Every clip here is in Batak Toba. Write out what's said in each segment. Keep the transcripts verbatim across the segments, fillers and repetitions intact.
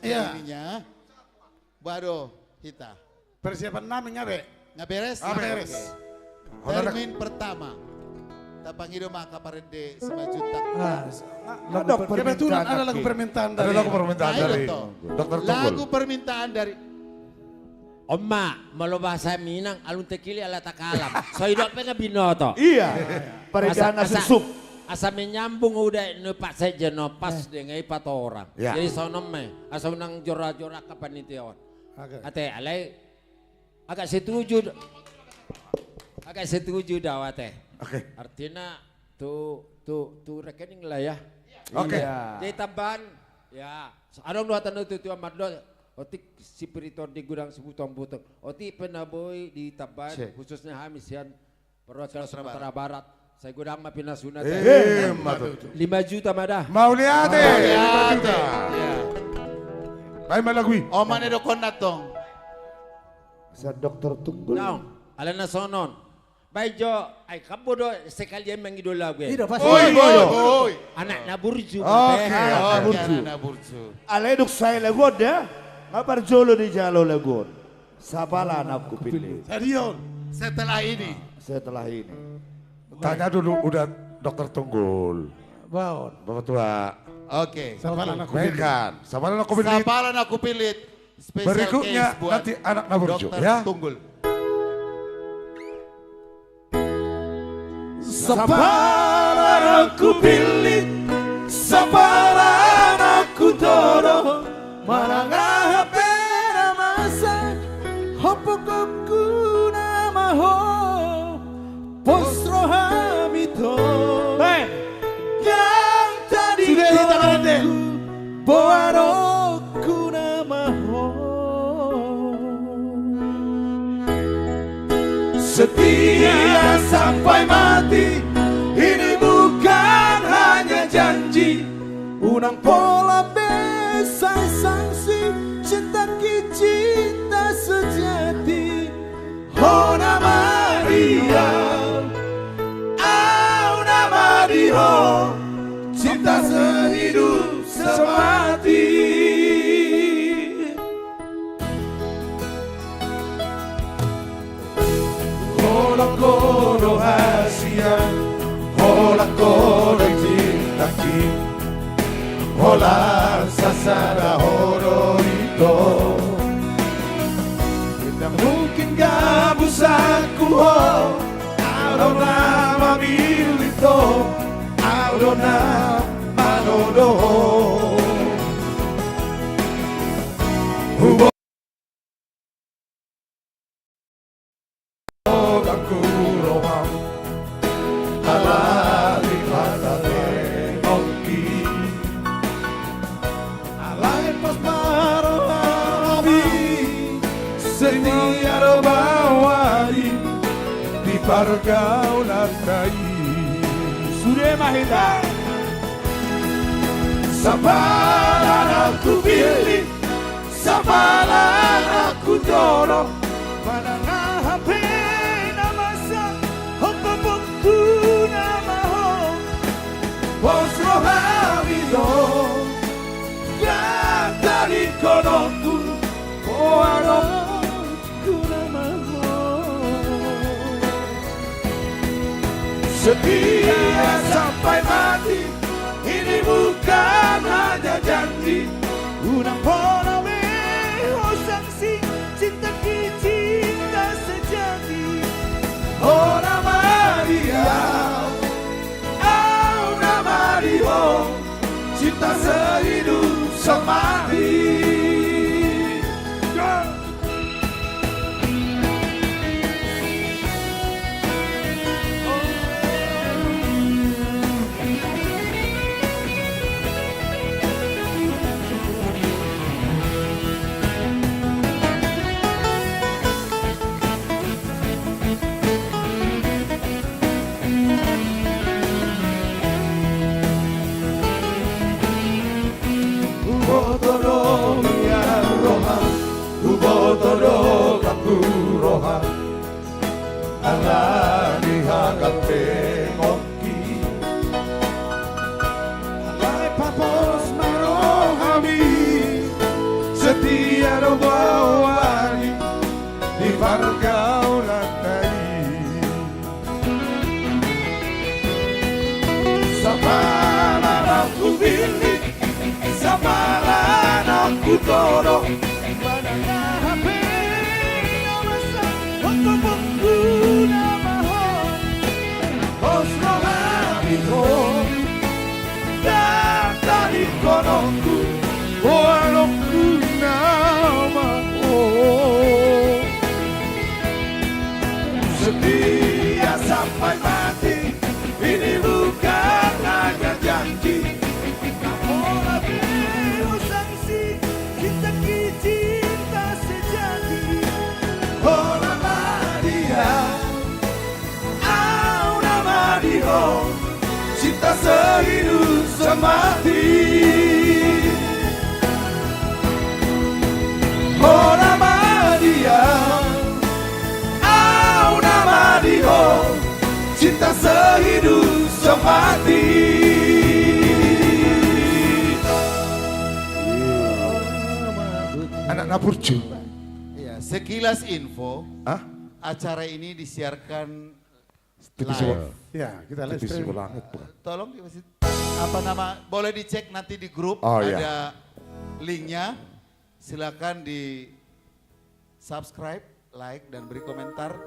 Iya. Ininya. Baru kita. Persiapan nami nga be? Nga beres? Nga beres. Oke. Termin pertama. Tapangido ma angka parende Simanjuntak. Ah, kebetulan ada lagu permintaan dari, ada lagu permintaan dari dokter Tunggul. Lagu permintaan dari. Oma, molo bahasa Minang, alun tekili ala takalam. So idok pe nga binoto. Iya. Parejahan na suksuk. Asa menyambung uda nu paksa jeno pas dengan patorang. Jadi songon on ma i. Asa unang jora-jora angka panitia on. Ate, alai agak setuju. Agak setuju da au ate. Artina tu, tu, tu rekening lah ya. Oke. Jadi tambahan ya. Adong do hata na tutu amat do. Otik sipir i tondi, gudang sibuton-buton. Otik pe na boi ditambahan khususnya hami sian perwakilan Sumatera Barat. Sai godang ma pinasuna. Ima tutu. Lima juta ma da. Mauliate. Mauliate. Baen ma lagu i. Oma, na didokkon antong. Sian dokter Tunggul. Alana songon on. Baen jo, ai hamburu do sekalian mangido lagu i. Anak na burju. Oke, anak na burju. Alai dung sae lagu on da. Nga parjolo dijalo lagu on. Sapala anak kupillit. Stadion. Setelah ini. Setelah ini. Tanya dulu uda dokter Tunggul. Bapak Tua. Oke. Sapala anak kupillit. Baenkan. Sapala anak kupillit. Sapala anak kupillit. Special case buat dokter Tunggul. Berikutnya nanti anak na burju ya. Sapala anak kupillit, sapala anak kutodo, manang aha pe na masa, hompungku nama ho, pos roham ito. Ganta di koroku, boanonku nama ho. Setia sampai mati, ini bukan hanya janji. Unang pola be sai sangsi, cinta ki cinta sejati. Ho nama dia, au nama di ho, cinta sehidup semati. Holan ho do hasian, holan ho do cintaki, holan sasada ho do ito. Tidak mungkin gabusangku ho, au do na mamillit ho, au do na manodo ho. Hubo- Holan ku roham, ala lihata lenongki. Alai pas ma rohami, setia do bawari di pargaulanta i. Sude ma hita. Sapala anak kupillit, sapala anak kutodo, manang aha pe na masa, hompungku nama ho, pos rohami do, ganta di koroku, boanonku nama ho. Setia sampai mati, ini bukan hanya janji. Unang pola be ho sangsi, cinta ki cinta sejati. Ho nama dia, au nama di ho, cinta sehidup semati. Ho anakku nama ho. Setia sampai mati, ini bukan hanya janji. Napola beu sangsi, cinta ki cinta sejati. Ho nama dia. Au nama di ho, cinta sehidup semati. Ho nama dia, au nama di ho, cinta sehidup semati. Anak na burju. Iya, sekilas info, hah? Acara ini disiarkan T V live. Sebelah. Ya, kita live stream. Sebelah. Eh, tolong dikasih, apa nama, boleh dicek nanti di grup, oh, iya, ada linknya. Silakan di subscribe, like, dan beri komentar.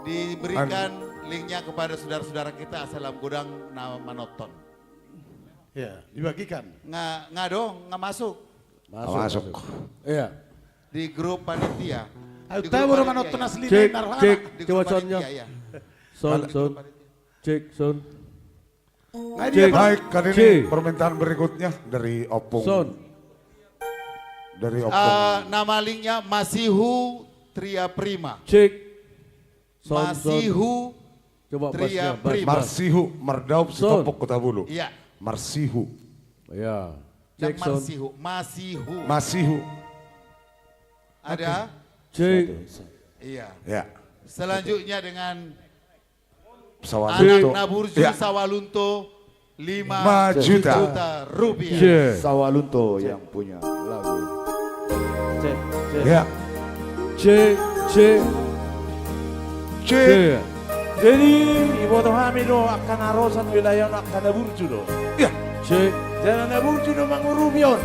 Diberikan linknya kepada saudara-saudara kita asal Dalam Godang na manonton. Ya, dibagikan. Nga, nga dong, nga masuk. Masuk, masuk. Iya. Di grup panitia. Ayo, di grup panitia, ya. Cek, cek, coba soundnya. Di grup panitia, ya. Sound, sound. Cek, sound. Nah, ini dia, Pak. Baik, kali ini permintaan berikutnya dari Opung. Sound. Dari Opung. Eh, nama linknya Masihu Tria Prima. Cek. Sound, sound. Masihu Tria Prima. Coba bassnya, bass. Marsihu, Mardaup, Sitompok, Kota Bulu. Iya. Marsihu. Iya. Cek sound. Marsihu, Masihu. Masihu. Ada? Cek. Iya. Ya. Selanjutnya dengan Sawalunto. Anak na burju, ya. Sawalunto, lima juta rupiah. Cek. Sawalunto yang punya lagu. Cek, cek. Ya. Cek, cek. Cek. Jadi, diboto hami do angka narosan wilayah on angka na burju do. Iya. Cek. Jala na burju do mangurupi on.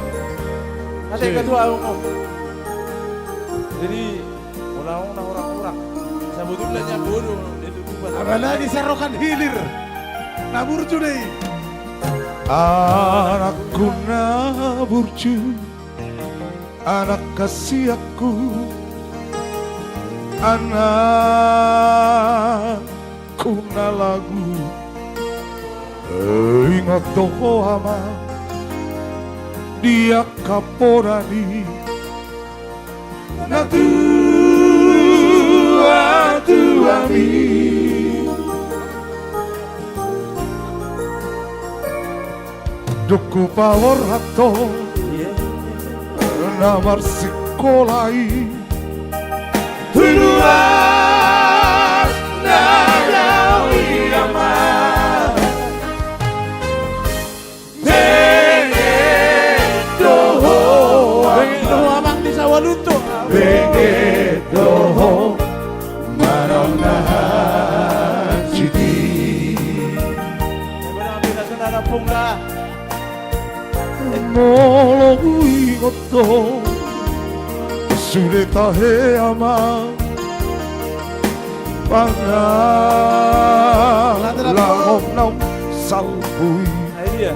Ate ketua umum. Jadi, molo na hurang-hurang. Sabotulna nya bodo, dia tutupan. Apalagi sarokan hilir. Na burju do i. Anakku na burju. Anak kasiakku, anakku na lagu, ingot do ho ama, di angka poda ni natuatuami. Dung hupaborhat ho na marsikola i, tuduhan na dao i ama. Benget do ho amang di Sawalunto. Benget do ho manang na hansit i. Molo huingot ho sude tahe ama, pangalangom naung salpu i.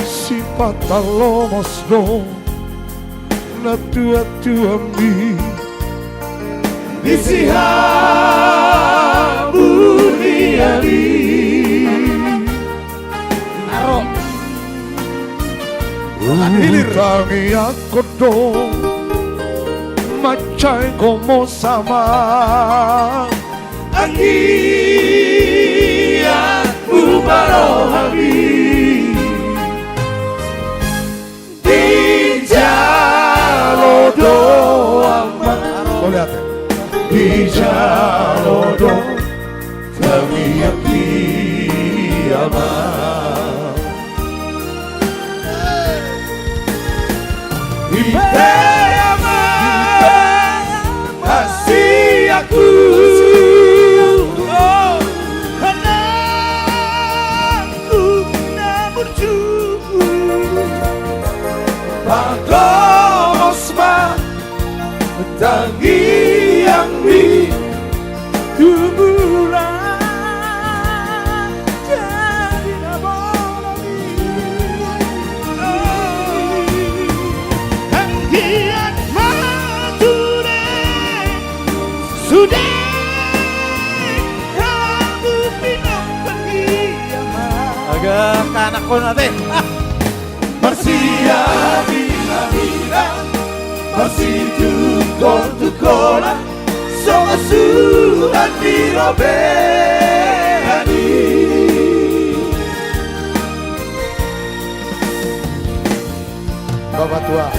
Sipatarlomos do natuatuami di sihabunian i. Aro. Hutangiangkon do mansai ho mos ama, anggiat huparohami. Dijalo do ama. Mauliate. Dijalo do tangiang ni ama. Ipe ama, hasianku. Anakku na burju. Pangkomos ma tangiang ni. Tumbuhlah jadi na bolon i. Anakkon ate. Ah. Marsiaminaminan, marsitungkoltungkolan, songon surat ni robean i. Bapak tua.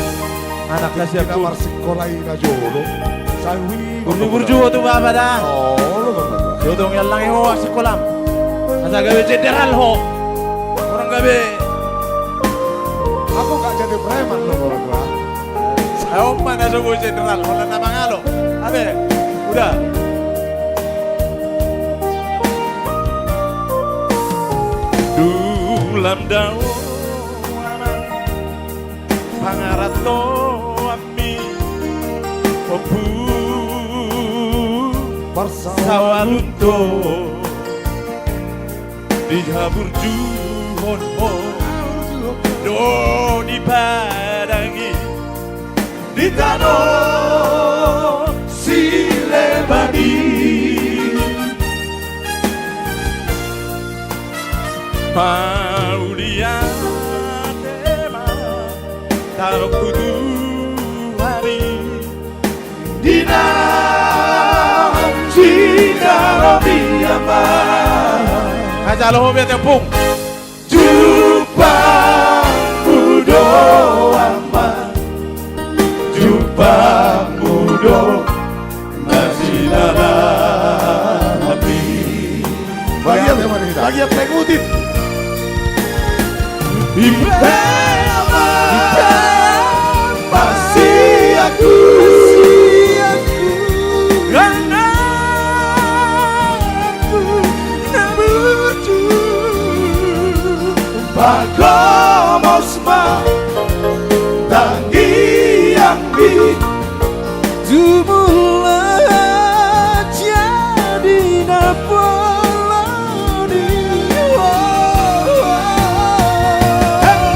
Anak na siap tu. Marsikola i na jolo. Sawi. Burju-burju ho tu bapa da. Oh, lo bapak tua. Jotong yang langi ho sikolam. Asa gabe jenderal ho. Orang gabe. Aku gak jadi preman lo bapak tua. Saya ompa na sobo jenderal. Kalau nama ngalo. Ate. Udah. Dung lam dao amang pangarantoanmi, ompu parsaulian do dihaburjuhon ho, do dipadangi di tano Sileban i. Mauliate ma tarongku tu ari di na sinarobian ma. Hajalo ho be ate ompung. Jumpangmu do amang, jumpangmu do na sinalami. Bagian, bagian pengutin. Impe amang, pasti aku. Anakku na burju. Pagomos ma tangiangmi. Jumolo jadi na pola ni.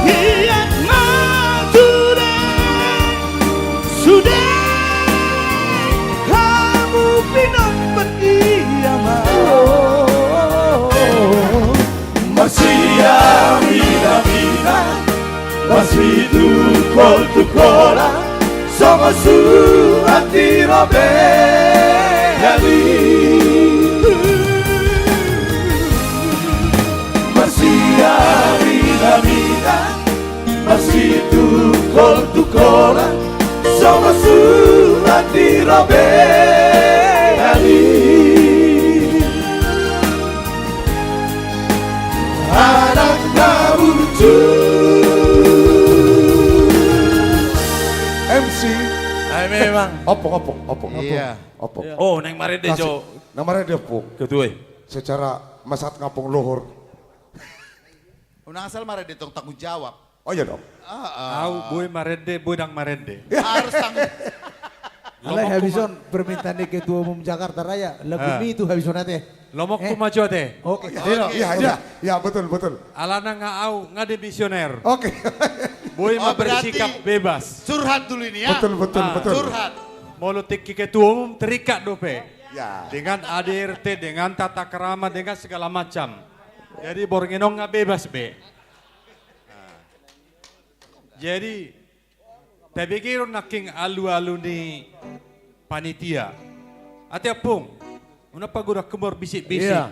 Hian ma sude, sude hamu pinampat i amang. Marsiaminaminan, marsitungkoltungkolan, songon surat ni robean i. Marsiaminaminan, marsitungkoltungkolan, songon surat ni robean i. Anak na burju. M C. Ai memang. Ompung, ompung, ompung. Iya. Ompung. Oh, naeng marende jo. Naeng marende ompung. Ketua i. Secara masyarakat kampung luhur. Unang asal marende tong, tanggung jawab. Oh iya dong. Ah, ah. Au boi marende, boi ndang marende. Harus tanggung. Alai habis on permintaan ni Ketua Umum Jakarta Raya, lagu mi tu habis on ate. Lomo ku maju ate. Oke. Iya, iya, iya, betul, betul. Alana nga au nga demisioner. Oke. Boi ma bersikap bebas. Curhat dulu ini ya. Betul, betul, betul. Curhat. Molo tingki Ketua Umum terikat dope. Ya. Dengan A D R T, dengan tata krama, dengan segala macam. Jadi borngin on nga bebas be. Nah. Jadi tabege do nangkin alualu ni panitia. Ate ompung, unang pagodangku marbisik-bisik. Iya.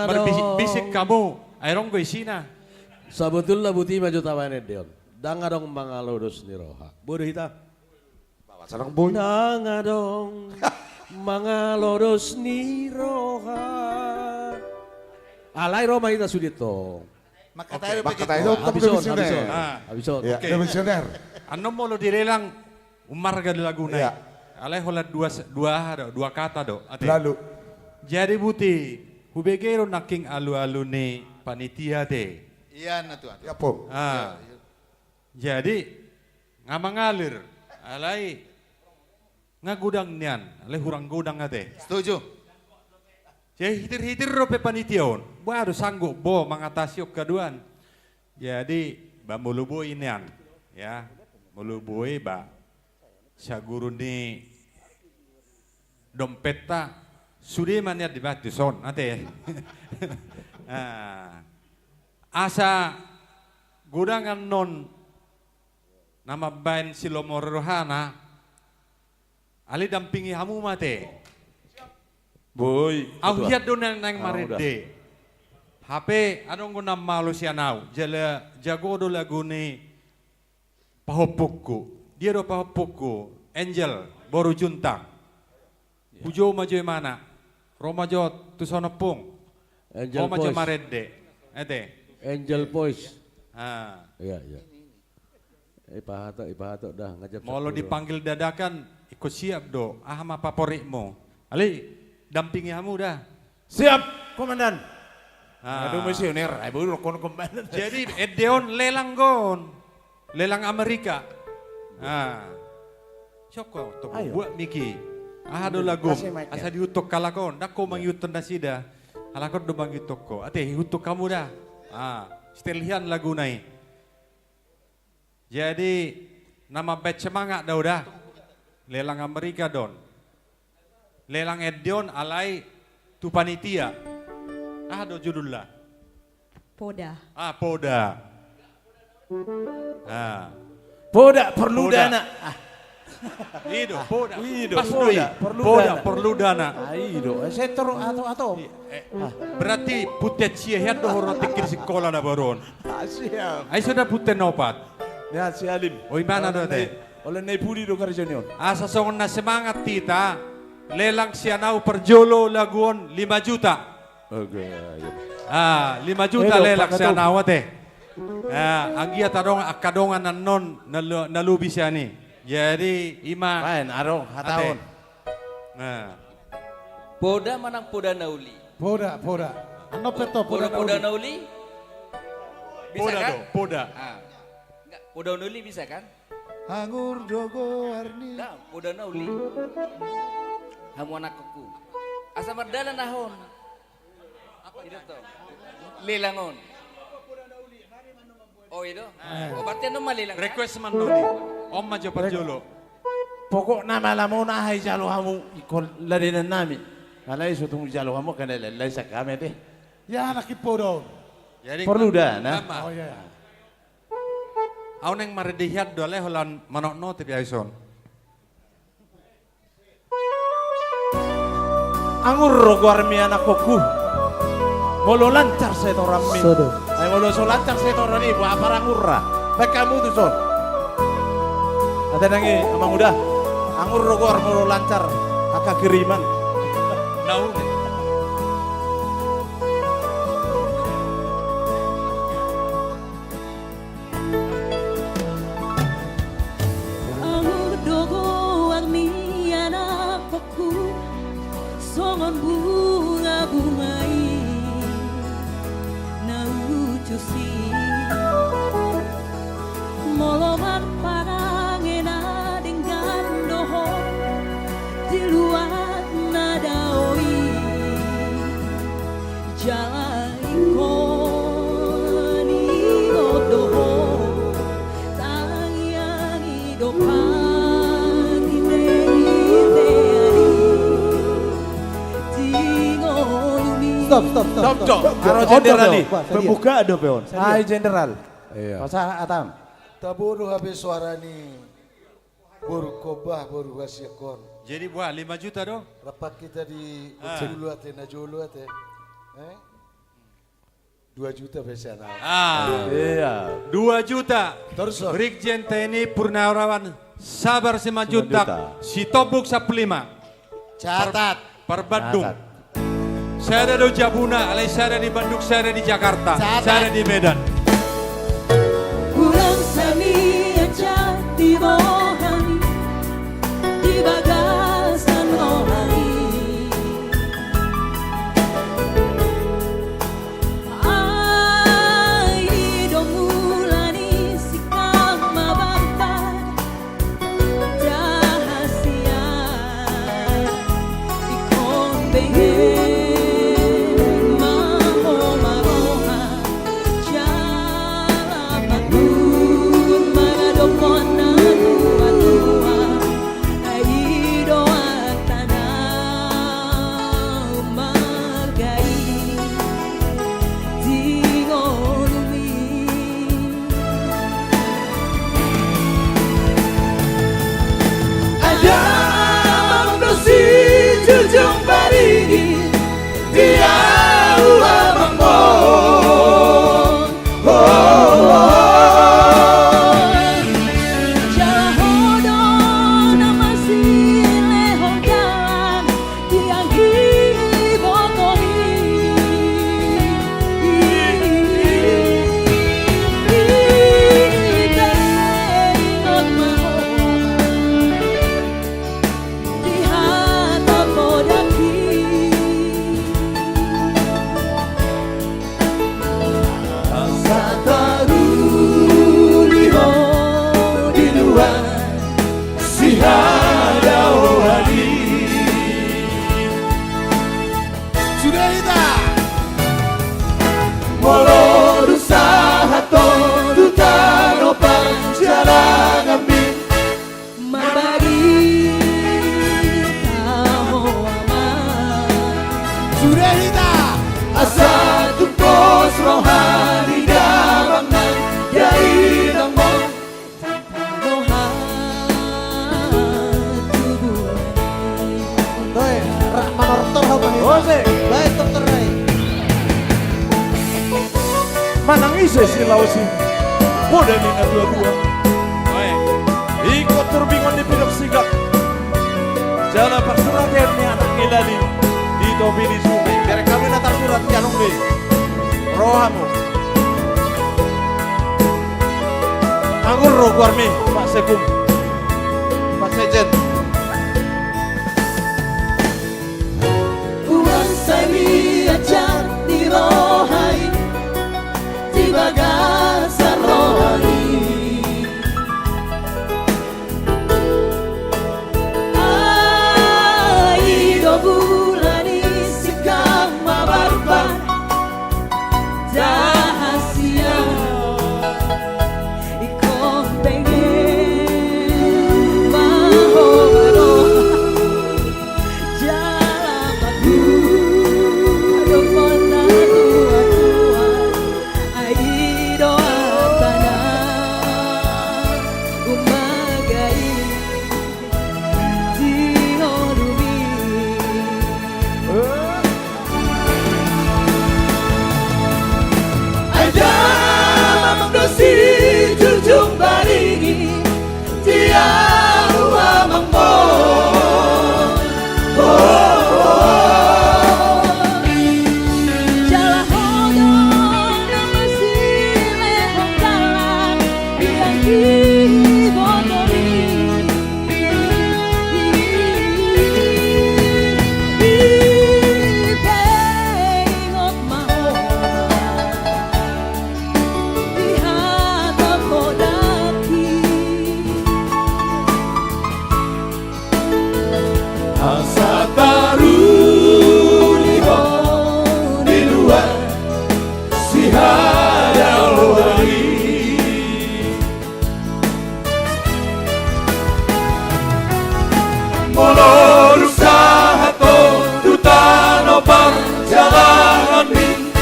Marbisik-bisik hamu. Ai ro do isina. Sabotulna buti ma jo tabaen ende on. Ndang adong mangalodos ni roha. Boi do hita. Bawa sanang boi. Ndang adong mangalodos ni roha. Alai ro ma hita sude tong. Mangkatai do. Mangkatai do. Habis on, habis on. Habis on. Iya, oke. Annon molo dilelang ummarga do laguna i. Iya. Alai holan dua, dua aha do, dua kata do ate. Lalu. Jadi buti, hubege do nangkin alualu ni panitia ate. Iya na tu ate. Iya ompung. Jadi nga mangalir, alai nga godang nian, alai hurang godang ate. Setuju. Jadi hitir-hitir dope panitia on. Boha do sanggup bo mangatasi on haduan. Jadi ba molo boi nian, ya, molo boi ba saguru ni dompetta sude ma nian dibantu son ate. Ah. Asa godang annon na mambaen silomo ni rohana, alai dampingi hamu ma ate. Boi, ahu ketua. Hian do na naeng marende. Hape adong do na malo sian ahu, jala jago do lagu ni pahompungku. Dia do pahompungku, Angel, boru Juntang. Hujou ma jo imana. Ro ma jo tu son ompung. Angel Voice. Ho ma jo marende. Ate. Angel Voice. Ah. Iya, iya. Ipahato, ipahato dah, ngajak. Molo dipanggil dadakan, ingkon siap do. Aha ma paporitmu? Alai, dampingi hamu dah. Siap, Komandan. Ah. Aduh, misioner, ai boi rokkon Komandan. Jadi, ende on lelang on. Lelang Amerika. Ah. Soko, toko buat miki. Aha do lagu. Asa dihuthon halak on. Ndang ho mangihuthon nasida. Halak on do mangihuthon ho. Ate, ihuthon hamu dah. Ah, setel hian laguna i. Jadi, na mambaen semangat do dah. Lelang Amerika do on. Lelang ende on alai tu panitia. Aha do judulna? Poda. Ah, poda. Ah. Poda porlu dana. Ah. I do, poda. I do, pas do i. Poda porlu dana. Ah, i do. Eh, sektor atau, atau. Berarti putian sia hian do hurang tingkir sikola na baru on. Ah, siap. Ai sudah putian opat. Nian si Alim. O, imana do ate. Olo na i pudi do karja ni on. Asa songon na semangat hita, lelang sian ahu parjolo lagu on lima juta. Oke, iya. Ah, lima juta lelang sian ahu ate. Ah, anggiat adong angka dongan annon na lo-, na lobi sian i. Jadi, ima. Baen, adong, hata on. Nah. Poda manang poda na uli? Poda, poda. Annon pe to, poda na uli. Poda, poda na uli? Bisa kan? Poda do, poda. Ah. Enggak, poda na uli bisa kan? Angur do goar ni. Nah, poda na uli. Hamu anakkonku. Asa mardalan aha on. I do to. Lelang on. Oh, i do. Eh. Oh, berarti annon ma lelang, kan? Request ma annon i. On ma jo parjolo. Pokokna malam on aha dijalo hamu, ingkon ladenan nami. Alai so tung dijalo hamu, kan lae-lae sian hami ate. Ia anak i poda on. Jadi, porlu dana. Oh, iya. Ahu naeng marende hian do alai holan manotnot i pe ahu ison. Angur do goarmi anakkonku. Molo lancar setoranmi. Ai molo so lancar setoran i, boha parangur ra. Baen hamu tu son. Ate nang i, amang uda. Angur do goar molo lancar angka kiriman. Naung. Angur do goarmi anakkonku, songon bunga-bunga i na ucus i. Molo marparange na denggan do ho di luat na dao i. Jala ingkon ingot do ho, tangiang i do pangitehite i di ngolumi. Stop, stop, stop, stop. Aro jenderal i. Pembukaan dope on. Hai jenderal. Iya. Pasahat hatam. Tabo do hape soara ni boru Kombah, boru Hasiangkon. Jadi boha, lima juta do? Rap hita di jolo ate, na jolo ate. Eh? Dua juta pe sian ahu. Ah. Iya. Dua juta. Torus, Bor. Brigjen T N I Purnawirawan Sabar Simanjuntak, Sitombuk sampulu lima. Catat. Parbandung. Catat. Sada do jabuna, alai sada di Bandung, sada di Jakarta, sada di Medan. Ulang sami aja di rohani, di bagasan rohani. Ai do mula ni si kama banta. Sesi laos i. Poda ni na tua-tua. Baik. Ingkon turbingon ni pidok sigak. Jala parsuraton ni anak ni lali. Di topi ni sungai. Bere hamu na tarsurat di anong ni. Rohamu. Anggur ro guarmi, Pak Sekum. Pak Sekjen. Huansai liat jan ni roha i di bagasan roha i. Ai do bulan i singkang mabarbar. Rahasia. Ingkon pengen mahobaro. Jala mangku. Aduh, pernah tua-tua. Ai doa tanah. Umagai. Di ngolumi. Ai damang do sijujung baringi, dia ua mangmo. Oh, oh, oh. Jala ho do na masilehon dalan, dia di botori. Asa taruli ho di luat sihadal ho i. Molo dung sahat ho tu tano parjalanganmi.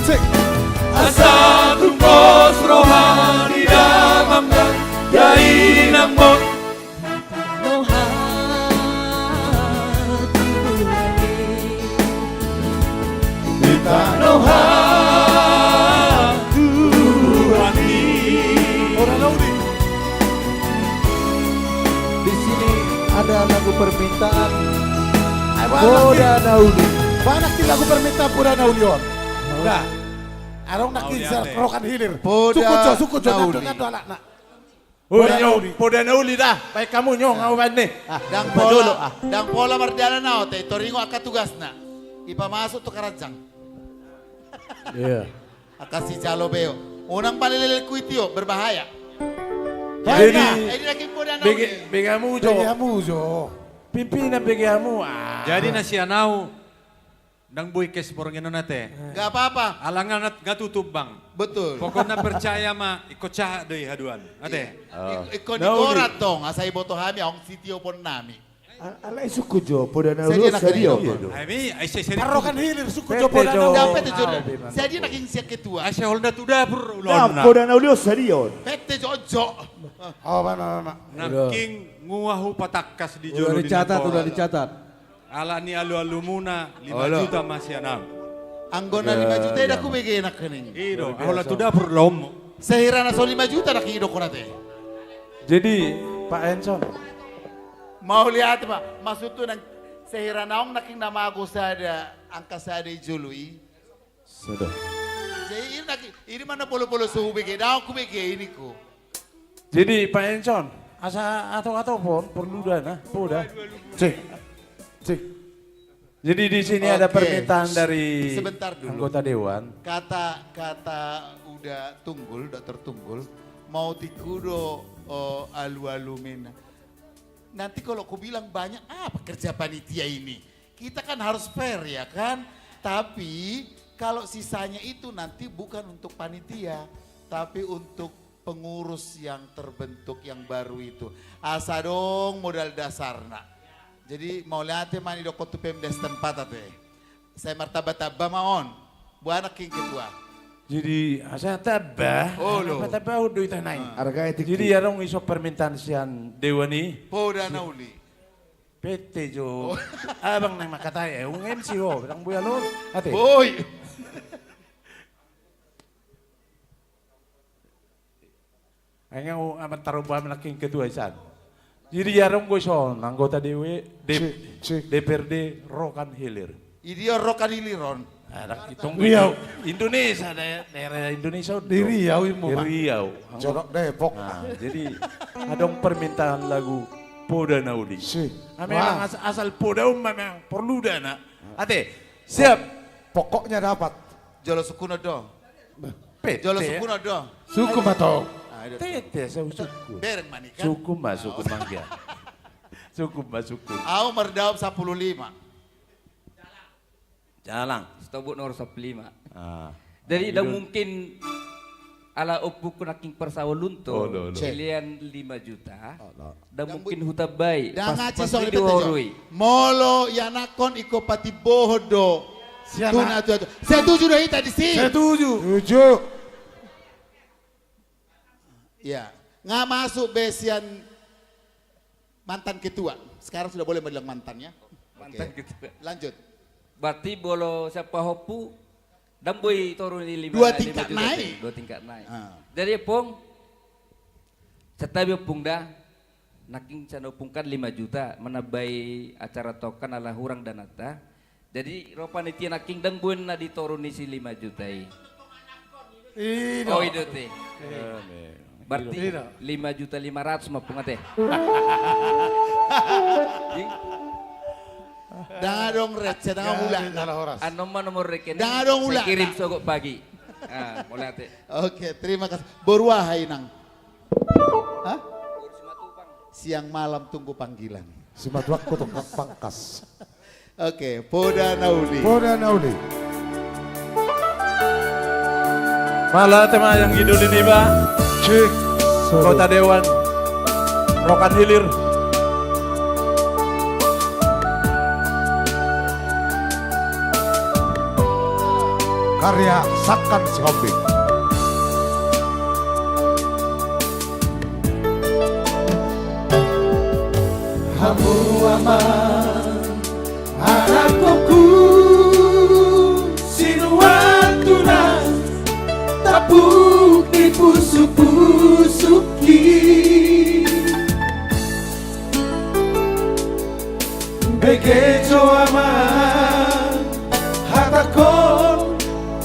Sik. Asa tumbos roha ni damang dainangmon. Noha tubuan i. Di tano hatubuan i. Poda na uli. Di sini ada lagu permintaan. Ayo, Bang, Poda na uli. Mana sih lagu permintaan Poda na uli on? Nah. Adong na kinser rokan hilir. Poda na uli. Suku jo, suku jo, na uli. Nado, nado, alak, nak. Oi, Poda na uli. Poda na uli da. Baen hamu, nyo, ngau baen ni. Ah, ndang pola, ndang pola mardalan ahu, te toringot angka tugasna. Ipamasuk tu karanjang. Iya. Angka sijalo beo. Unang palelel kuitio, berbahaya. Jadi, eh, ini lagi Poda na uli. Bege, bege hamu jo. Bege hamu jo. Pimpinan bege hamu, ah. Jadi na sian ahu. Ndang boi cash borngin on ate. Nggak apa-apa. Ala nga, nga tutup, Bang. Betul. Pokokna percaya ma, ingkon sahat do i haduan. Ate. Iya. Oh. Ingkon digorat tong, asa iboto hami, adong sitiopon nami. A-, ala i suku jo, Poda na uli on sadia on. Ai mi, ai se, se. Parrokan hilir suku jo, Poda na uli on. Pete jo. Sadia nangkin sian ketua. Ai se, olo na tu dapur, olo na. Poda na uli on sadia on. Pete jo, jo. Oh, mana, mana. Nangkin ngua hupatangkas di jolo di na tola. Udah dicatat, udah dicatat. Ala ni alu-alumuna, lima juta ma sian ahu. Anggo na lima juta i ndang hubege nangkining. I do, ahu la tu dapur lomo. Sehira na so lima juta nangkining didok on ate. Jadi, Pak Enson. Mauliate, Pak. Maksudhu nang sehira naung nangkining na mago sada, angka sada i jolo i. Sudah. Jadi, ini lagi, ini mana polo-polo so hubege, ndang hubege ini ku. Jadi, Pak Enson, asa ato-ato pon, porlu dana, poda. Cek. Cek. Jadi, di sini ada permintaan dari anggota dewan. Oke. Sebentar dulu. Kata, kata uda tunggul, dokter Tunggul, mau tingku do, oh, alu-alumina. Nanti kalau kubilang banyak, apa kerja panitia ini? Kita kan harus fair, ya kan? Tapi, kalau sisanya itu nanti bukan untuk panitia, tapi untuk pengurus yang terbentuk yang baru itu. Asa adong modal dasarna. Jadi, mauliate ma nidokhon tu Pemda setempat ate. Sai martamba-tamba ma on. Boha nangkin ketua. Jadi, asa tamba. Olo. Patambahon do hita nai. Ah. Jadi, adong ison permintaan sian dewan i. Poda na uli. Pete jo. Oh. Abang nang makatai, eh, ung M C ho, nang boya lo. Ate. Boi. Ai nga amat taroba nangkin ketua isan. Jadi jarong gue son anggota D W, D-, cek, cek. D P R D Rokan Hilir. Idia Rokan Hilir on. Anak itong Riau. Indonesia, daerah, daerah Indonesia on. Di Riau, imo, Pak. Di Riau. Jorok Depok. Nah, jadi adong permintaan lagu Poda na Uli. Si. Ah, memang as-, asal poda um memang perlu dana. Ate, siap. Pokoknya dapat. Jolo sukun do. Pe, jolo pe, sukun do. Sukun ma to. Ah, iya. Tete, saya sukun. Bereng manik kan? Sukun ma, sukun manggia. Sukun ma, sukun. Au mardaup sampulu lima. Jalang. Stobuk nomor sampulu lima. Ah. Jadi, ndang mungkin ala ompungku nangkin parsahulunto, oh, lo, lo. Pilihan lima juta. Oh, lo. Ndang mungkin hutambai. Ndang pas, aci pas song di dipotong horui. Molo ianakhon ingkon patimbohon do. Sian tu na tuatua. Setuju do hita disi? Setuju. Setuju. Iya. Nga masuk be sian mantan ketua. Sekarang sudah boleh bilang mantan, ya. Mantan ketua. Oke. Lanjut. Berarti molo sian pahompu, ndang boi toru ni lima, dua tingkat naik. Dua tingkat naik. Ah. Jadi, Ompung, santabi, Ompung, da. Nangkin sian ompung kan lima juta, manambai acara tong kan ala hurang dananta. Jadi, ro panitia nangkin ndang boi na ditoru ni si lima juta i. I do. Oh, i do te. Berarti i do. Lima juta lima ratus ma, Ompung, ate. Ndang adong receh, ndang adong ula. Annon ma nomor rekening. Ndang adong ula. Saya kirim sogot pagi. Ah, mauliate. Oke, terima kasih. Boru aha, Inang? Hah? Siang malam tunggu panggilan. Simatuangku tongkak pangkas. Oke, Poda na Uli. Poda na Uli. Mauliate ma, Inang Doli niba. Cek. Kota Dewan. Rokan Hilir. Karya Sangkan Sihombing. Hamu amang, anakhonhu, sinuan tulang, tampuk di pusukpusukki. Bege jo amang, hatangkon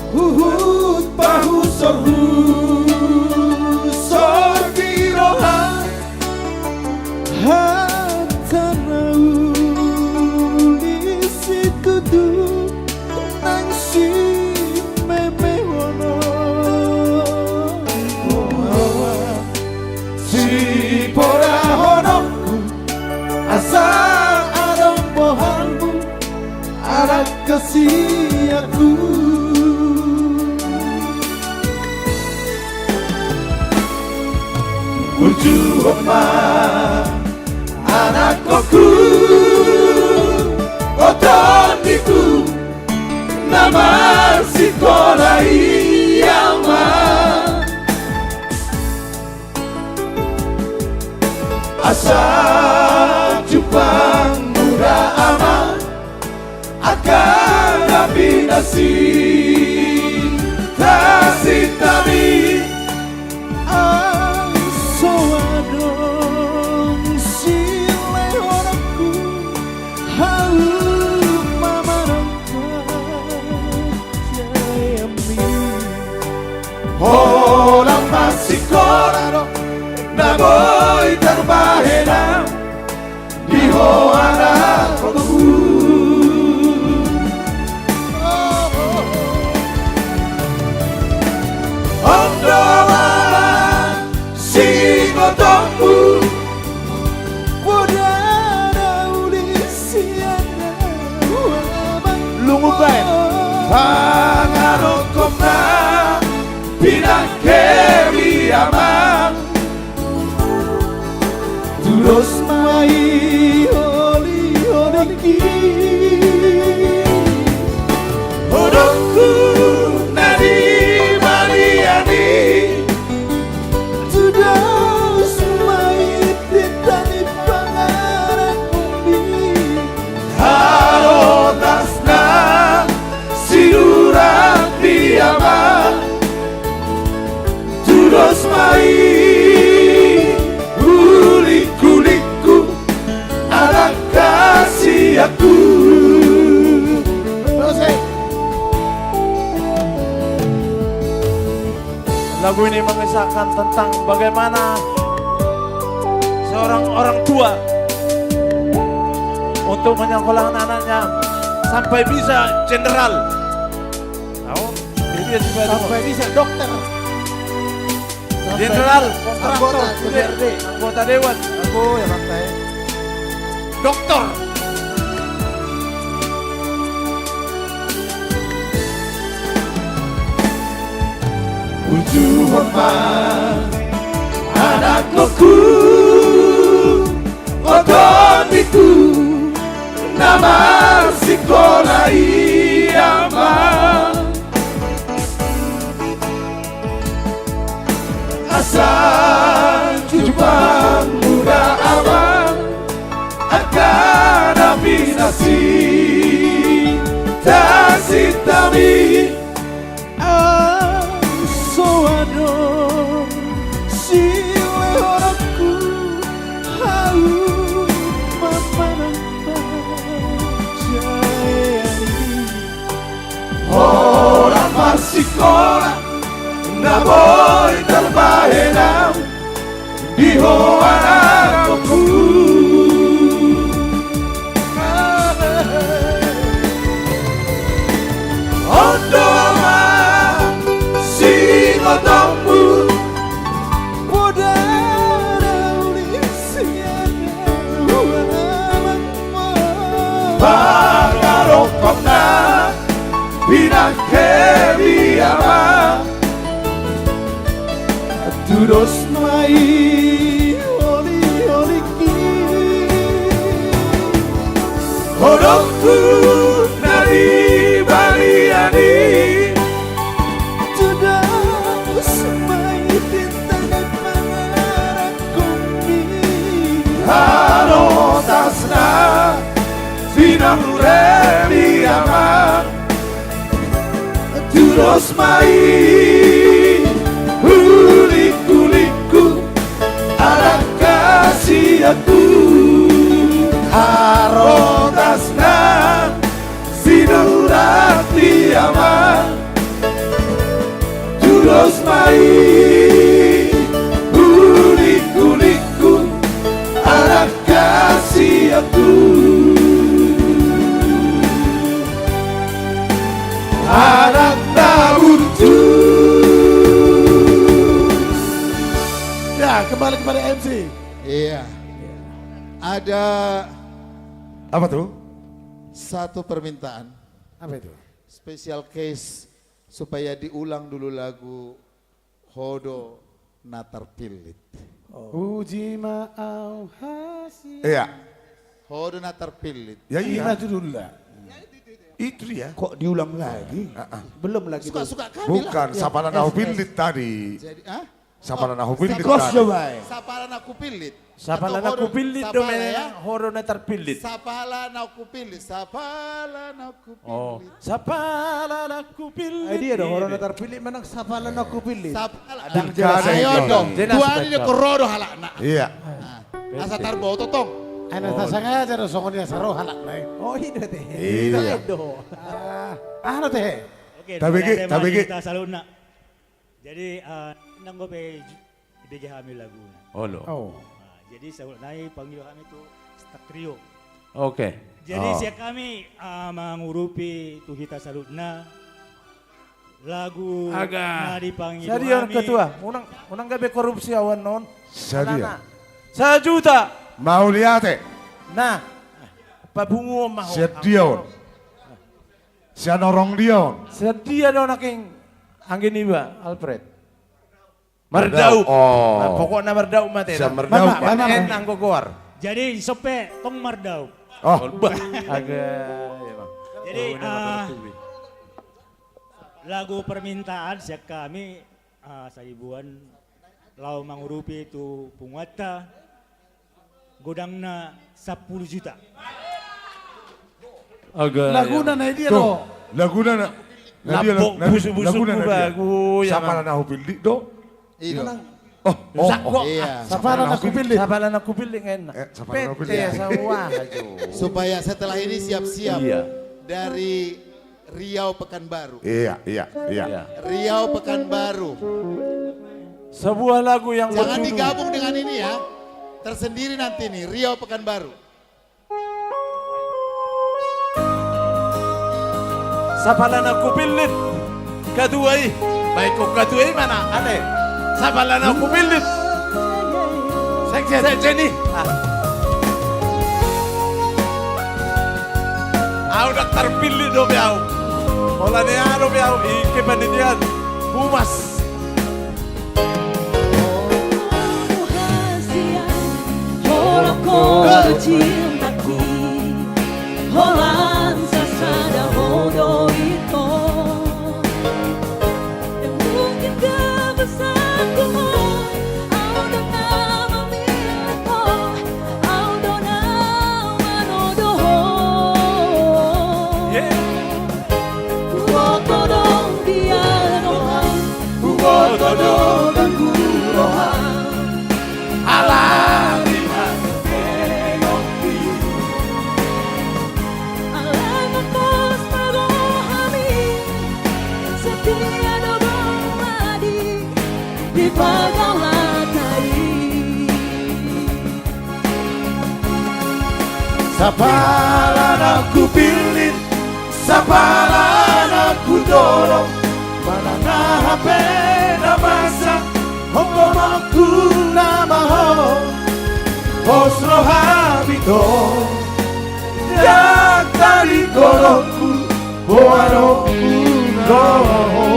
huhut pahusorhusor di roha. Hata na uli situtu nang simemehon on. Sipodahononku asa adong bohalmu, anak kesayanganku. Uju ma, anakhonhu, o tondiku, na marsikola i amang. Asa jumpang muna amang, angka na pinasinta-sinta mi. Ai so adong silehononku, hauma manang pajaemi. Holan marsikola do na boi tarbahenan di ho anakhonhu. On do amang singotongku. Poda na uli sian ahu amang. Lungun baen. Pangarahutna pinangkeon i amang. Tudos ma i uli Lagu ini mengisahkan tentang bagaimana seorang orang tua untuk menyekolahkan anaknya sampai bisa jenderal. Tahu? Jadi dia juga sampai bisa dokter. Sampai jenderal, bisa kontraktor, anggota D P R D, anggota dewan. Aku yang lantai. Dokter. Uju ma, anakku, ototiku, na marsikola i, Ama. Asa jumpang muda, Ama, angka na pinasinta-sintami. Ai so adong silehononku, hau ma manang parjalanan i. Holan marsikola, na boi tarbahen au di ho, anakku. On do, Ama, singotommu. Poda na uli sian, Ama. Pangaropam na pinangkebi, Ama, tudos ma i oli-olingki. Hodongku na di balian i, tudos ma i tinta ni pangaranggumi. Harotasna pinangkebi, Ama, tudos ma i ulik-ulikku, anak kasihanku. Harotasna sinurati, Ama, tudos ma i ulik-ulikku, anak kasihanku. Anak na burju. Ya, kembali kepada M C. Iya. Ada apa tuh? Satu permintaan. Apa itu? Special case supaya diulang dulu lagu Ho do na tarpillit. Oh. Uji ma au hasian. Iya. Ho do na tarpillit. Ya, iya. Ima judulna. Itu dia. Kok diulang lagi? Ah, ah. Belum lagi. Suka-suka kami lah. Bukan, ya. Sapala na hupillit tadi. Jadi, ah? Sapala na hupillit tadi. Sapala na hupillit. Sapala na hupillit do, sapala, ya. Ho do na tarpillit. Sapala na hupillit, sapala na hupillit. Oh, sapala na hupillit. Ai dia do, ho do na tarpillit manang sapala na hupillit. Sapala. Ayo do. Tuan i do, koro do halakna. Iya. Asa tarboto tong. Ai na tasengaja do songon i asa ro halakna i. Oh, i do te. Iya. Aha do te? Oke, tabege, tabege. Jadi, eh, nanggo pe ju-, dibege hami laguna. Olo. Oh. Nah, jadi saulak nai pangido hami tu Stak Trio. Oke. Jadi sian hami, eh, mangurupi tu hita saluhutna lagu na dipangido hami. Sadia on ketua, unang, unang gabe korupsi ahu annon. Sadia. Sajuta. Mauliate. Nah. Papunguhon ma ho. Sadia on. Sian horong dia on. Sadia do nangkin anggi niba, Alfred. Mardaup. Oh. Nah, pokokna mardaup ma te. Sian mardaup. N anggo goar. Jadi sope tong mardaup. Oh. Bah. Aga, ya, Bang. Jadi, ah, lagu permintaan sian hami, ah, saibuan laho mangurupi tu punguanta. Godangna sampulu juta. Aga, laguna na i dia do. Laguna na, na dia, laguna na i dia. Sapala na hupillit do. Iya. Oh, oh, sapala na hupillit. Sapala na hupillit ngenna. Supaya setelah ini siap-siap. Iya. Dari Riau Pekanbaru. Iya, iya, iya. Riau Pekanbaru. Sebuah lagu yang jangan berjudul digabung dengan ini ya. Tersendiri nanti nih, Riau Pekanbaru. Sapala na hupillit. Katua i. Baik, ko katua i mana? Ane. Sapala na hupillit. Sekjen. Sekjen i. Ah. Au ndang tarpillit dope au. Holan i aha dope au, i kepanitiaan. Humas. Holan sasada ho do ito. Mungkin kebesaranku ho, au do na mamillit ho, au do na manodo ho. Yeah. Huboto do biar roham, huboto do ganggu roham. Ala ni ma- Alai ma pos ma rohami, setia do bangadi di pargaulan na i. Sapala na hupillit, sapala na hutodong, manang aha pe na masa, honggononku nama ho. Pos rohami do, ndang tadingkononku, boanonku nama ho.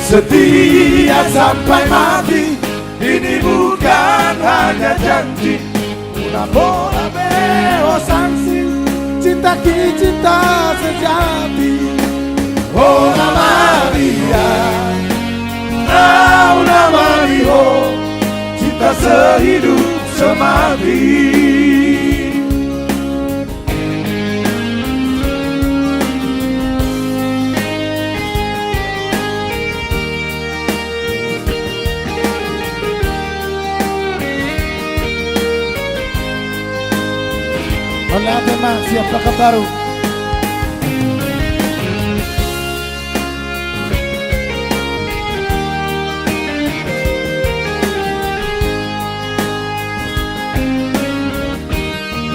Setia sampai mati, ini bukan hanya janji. Unang pola be ho sangsi, cinta ki cinta sejati. Ho na Maria, au na mari ho, cinta sehidup semati. Mauliate ma sian Pekanbaru.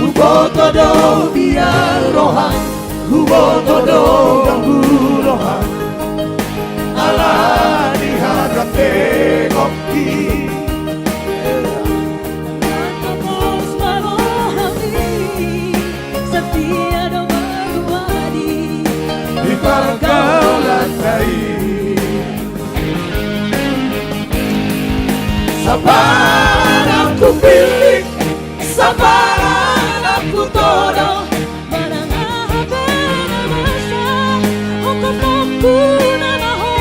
Huboto do biar roham, huboto do ganggu roham. Ala ni hata tengokki. Maka pos ma rohami, setia do bangadi di pargaulan na i. Sapala na hupillit, sapala na hutodong, manang aha pe na masa, honggononku nama ho.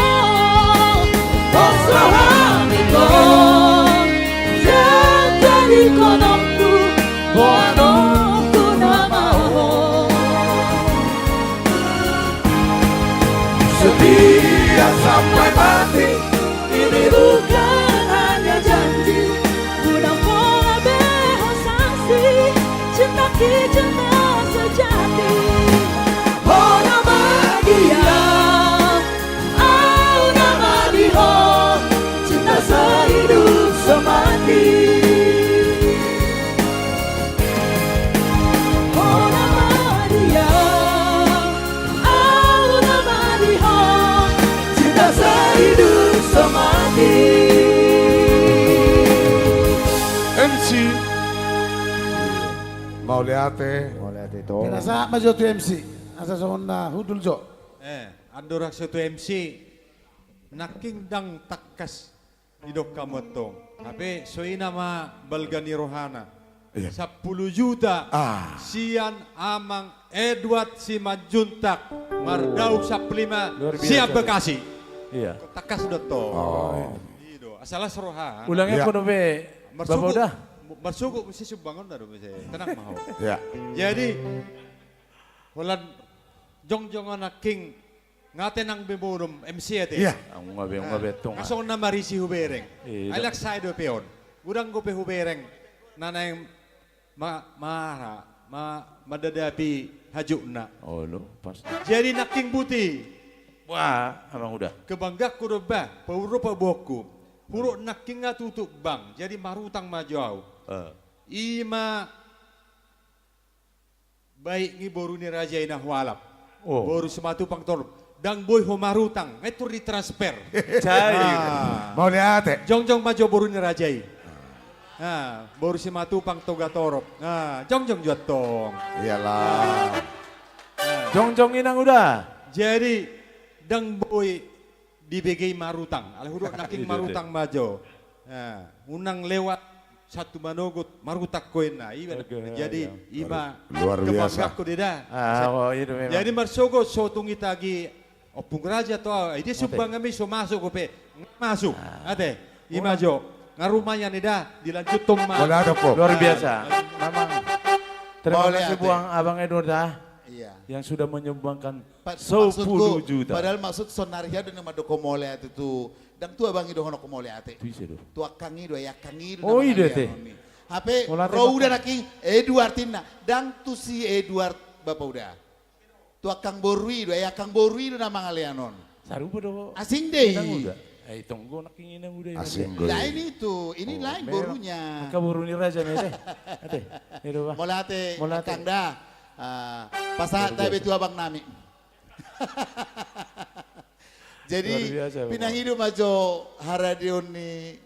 Pos rohami do, ndang tadingkononku, boanonku nama ho. Setia sampai mati, ini bukan hanya janji. Unang pola be ho sangsi, cinta ki cinta sejati. Ho na Maria, au na mari ho, cinta sehidup semati. Ho na Maria, au na mari ho, cinta sehidup semati. M C. Mauliate. Mauliate, Tom. Pinasahat ma jo tu M C. Asa songon na hundul jo. Eh, andorang so tu M C. Nangkin ndang tangkas didok hamu antong. Hape so i nama balga ni rohana. Iya. Sampulu juta. Ah. Sian Amang Edward Simanjuntak. Mardaup sampulu lima. Luar biasa. Sian Bekasi. Iya. Tangkas do to. Oh. I do. Asa las roha. Ulang, iya, epon dope. Marsugu, Bapa Uda. Marsugu si sumbangan na do muse. Tenang ma ho. Iya. Jadi, holan jongjong nangkin. Nga tenang be modom M C ate. Iya. Nga be, nga be, tonga. Nga songon na marisi hubereng. Iya. Ai laos sae dope on. Godang dope hubereng na naeng ma, ma, ma, mandadapi hajutna. Olo, pasti. Jadi nangkin buti. Wah, amang uda. Kebanggaanku do ba, paur do paboaonku. Huruk nangkin nga tutup bank, jadi marutang ma jo au. Eh. I ma baik ni boru ni raja i na hualap. Oh. Boru Simatupang Torop. Ndang boi ho marutang, nga i tor ditransfer. Cair. Ah. Mauliate. Jongjong ma jo boru ni raja i. Ah, boru Simatupang Toga Torop. Ah, jongjong jo antong. Iyalah. Ah. Jongjong inang uda. Jadi, ndang boi dibege i marutang. Alai huruk nangkin marutang ma jo. Ah, unang lewat Santu Manogot marutang ho inna. Iba. Oke, jadi, iya. I ma. Luar biasa. Kebanggaanku do da. Ah, oh, itu memang. Jadi marsogot so tung ditagi Ompung Raja tu au, eh, dia sumbang hami so masuk dope. Masuk. Ah. Ate, i ma jo. Nga rumahnya ni da, dilanjuthon ma. Mauliate, Ompung. Luar biasa. Memang. Terima kasih, Buang, Abang Edward, ah. Iya. Yang sudah menyumbangkan sepuluh juta. Padahal maksud sonari do na mandok mauliate tu, ndang tu abang i dohononku mauliate. Tu ise do? Tu angkang i do, ai angkang i do. Oh, i do ate. Hape ro uda nangkin, Edward inna. Ndang tu si Edward bapa uda. Tu angkang boru i do, ai angkang boru i do na mangalean on. Sarupa do. Asing do i. Inang uda. Ai tonggo nangkin inang uda i. Asing do i. Lain itu, ini lain borunya. Angka boru ni raja ni ate. Ate. Mauliate, mauliate angkang da. Ah, pasahat hape tu abang nami. Jadi, luar biasa, pinangido ma jo haradeon ni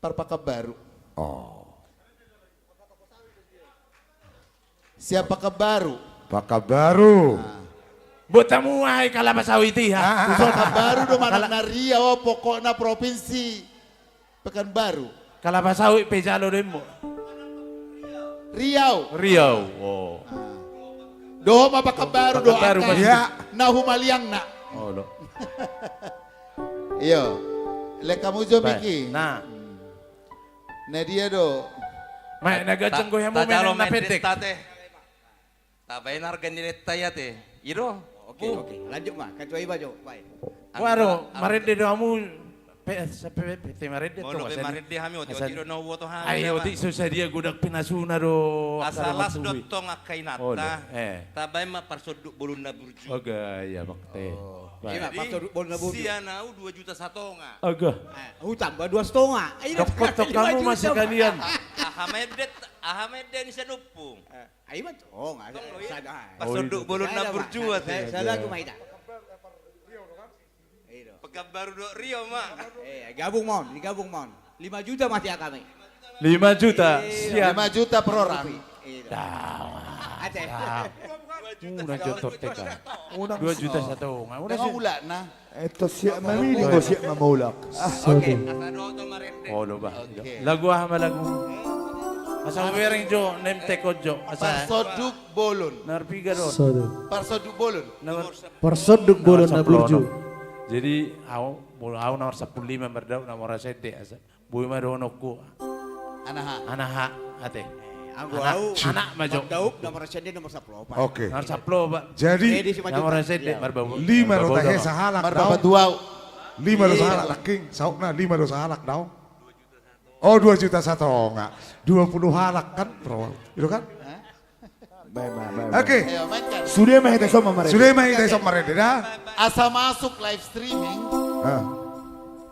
Parpakanbaru. Oh. Sian Pakanbaru. Pakanbaru. Ah. Buat tamu ai kalapa sawit i, ha? Ah. Pakanbaru do manang na Riau, pokokna provinsi Pekanbaru. Kalapa sawit pe jalo do immu. Riau. Riau. Oh. Ah. Dohot ma Pakanbaru do. Pakanbaru angka pasti. Iya. Na humaliangna. Oh, lo. Iyo. Lek hamu jo, Miki. Nah. Na dia do? Mai na ganjang gohi hamu, mai na pendek. Tabaen harga ni lenta i ate. I do. Oke, oke. Lanjut ma. Ketua iba jo, baik. Waro, marende do hamu. Pe, pe, pe, pe, marende. Molo pe marende hami, otik, otik do na huboto hami. Ai, otik, so sadia godang pinasuna do. Asa las do tong angka inanta. Tabaen ma parsonduk bolon na burju. Oga, iya, bakte. Ima parsonduk bolon na burju. Sian au dua juta satonga. Oga. Hutamba dua satonga. Dokot tong hamu ma sekalian. Aha ma ende, aha ma ende ni sian ompung. Ai ma tong, tong do i. Parsonduk bolon na burju ate. Sada, sada, sada, sada. Pekanbaru do Riau ma. Eh, gabung ma on, digabung ma on. Lima juta ma sian hami. Lima juta. Sian. Lima juta per orang. Ate. Unang jo tortekan. Dua juta satonga. Unang jo. Ulang na. Eto siap mamili, bo siap mamulak. Ah, oke. Olo, bah. Oke. Lagu aha ma lagu? Asa bereng jo, nem tekon jo. Asa. Parsonduk bolon. Nomor piga do? Parsonduk bolon. Nomor, parsonduk bolon na burju. Jadi, au, molo au nomor sampulu lima, mardau nomor asa ende, asa. Boi ma dohononku. Anaha. Anaha, ate. Anggo au, anak ma jo. Daup, nomor asa ende, nomor sampulu opat. Oke. Nomor sampulu opat. Jadi, nomor asa ende, marbau. Lima do tahe sahalak. Marbau tu au. Lima do sahalak, King. Sautna lima do sahalak, dao. Oh, dua juta satonga. Dua puluh halak kan, bro. Itu kan? Oke. Sude ma hita i son marende. Sude ma hita i son marende, da. Asa masuk live streaming.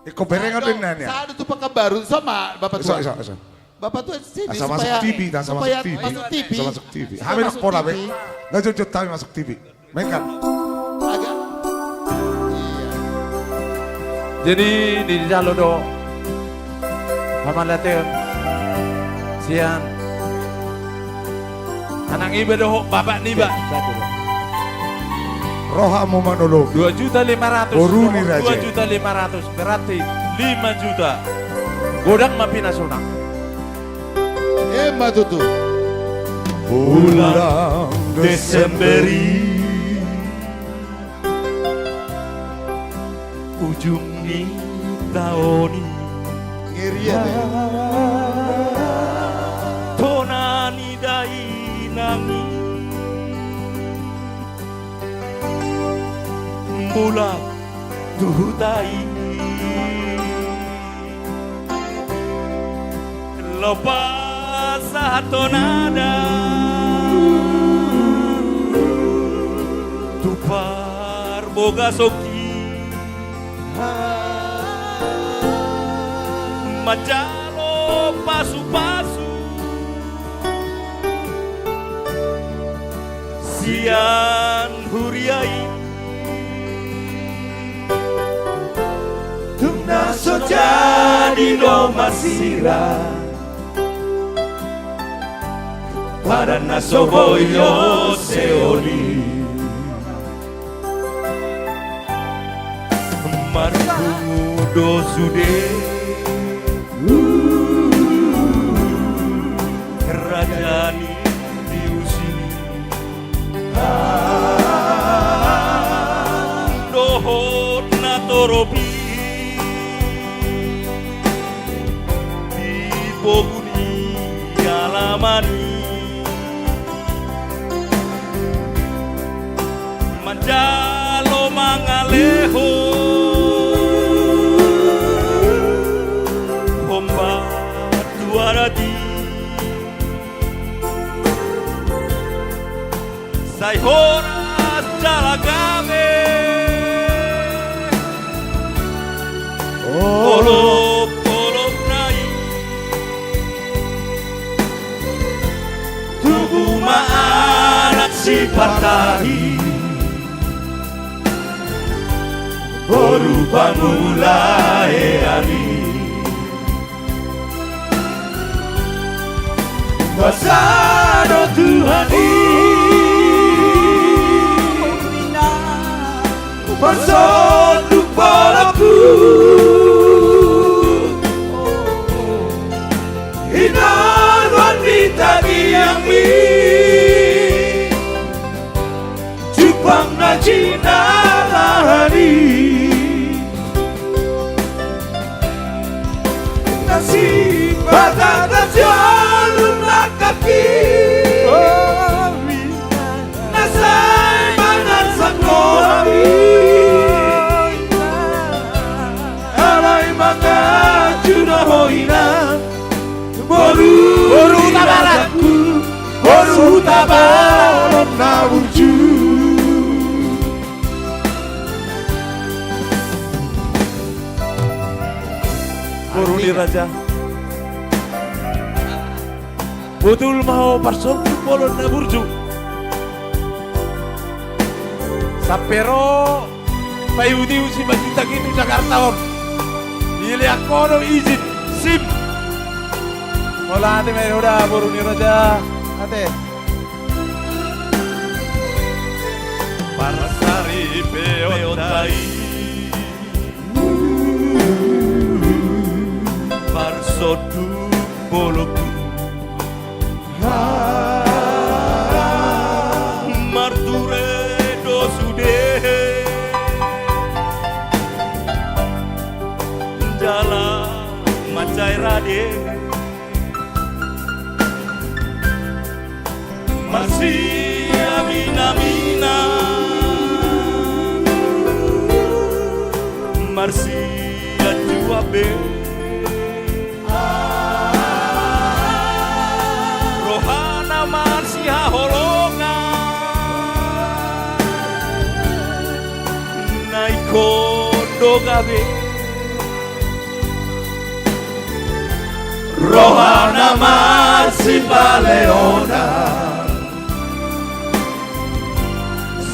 Ingkon bereng do inna. Sada tu Pekanbaru, son ma, Bapak Tua. Bapak Tua, sini. Asa masuk T V, asa masuk T V. Asa masuk T V. Hami nang pola be. Nggak jujur, hami masuk T V. Mengkan. Jadi, dijalo do hamauliateon sian anang iba dohot bapak niba. Rohamu manolong. Dua juta lima ratus. Boru ni raja. Dua juta lima ratus, berarti lima juta. Godang ma pinasuna. Ima tutu. Bulan Desember i, ujung ni taon i. Ngeri ate. Tona ni dainang i. Mulak tu huta i. Lopas sahat tu nada tu parbogason i. Jalo pasupasu sian huria i. Tung na so jadi do marsirang padan na so boi ose oli. Marhua do sude raja ni Diusi. Dohot na torop i di pogu ni alaman i. Manjalo mangalehon hombar tu adat i. Sai horas jala gabe olopolopna i. Tubu ma anak sipartahi boru pangula ean i. Pasada Tuhan i parsonduk bolongku. Hinaroan ni tangiangmi jumpang na jinalahan i. Na sipatatan jolom nangkap i. Na sai mangansak rohami. Alai mangacu do ho inang. Boru, boru ni rajaku, boru Hutabarat na burju. Boru ni raja. Botul ma ho parsonduk bolon na burju. Sampe ro paihutihut Simanjuntak i tu Jakarta on. Dilean ho do izin sim. Mauliate ma i, hoda boru ni raja. Ate. Parsaripeonta i parsonduk bolongku. Marture do sude jala mansai rade. Marsiaminaminan, marsiajuabe. Rohana marsihaholongan, na ingkon do gabe. Rohana marsipaleonan,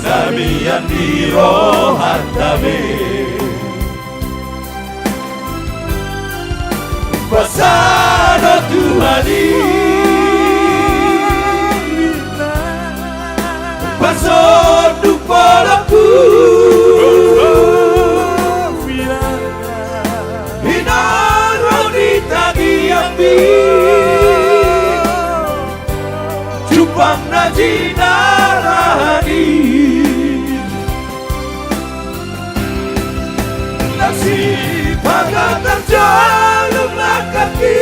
na mian di rohanta be. Pasada Tuhan i parsonduk bolongku. Hinaroan ni tangiangmi jumpang na jinalahan i. Na sipatatan jolom nangkap i.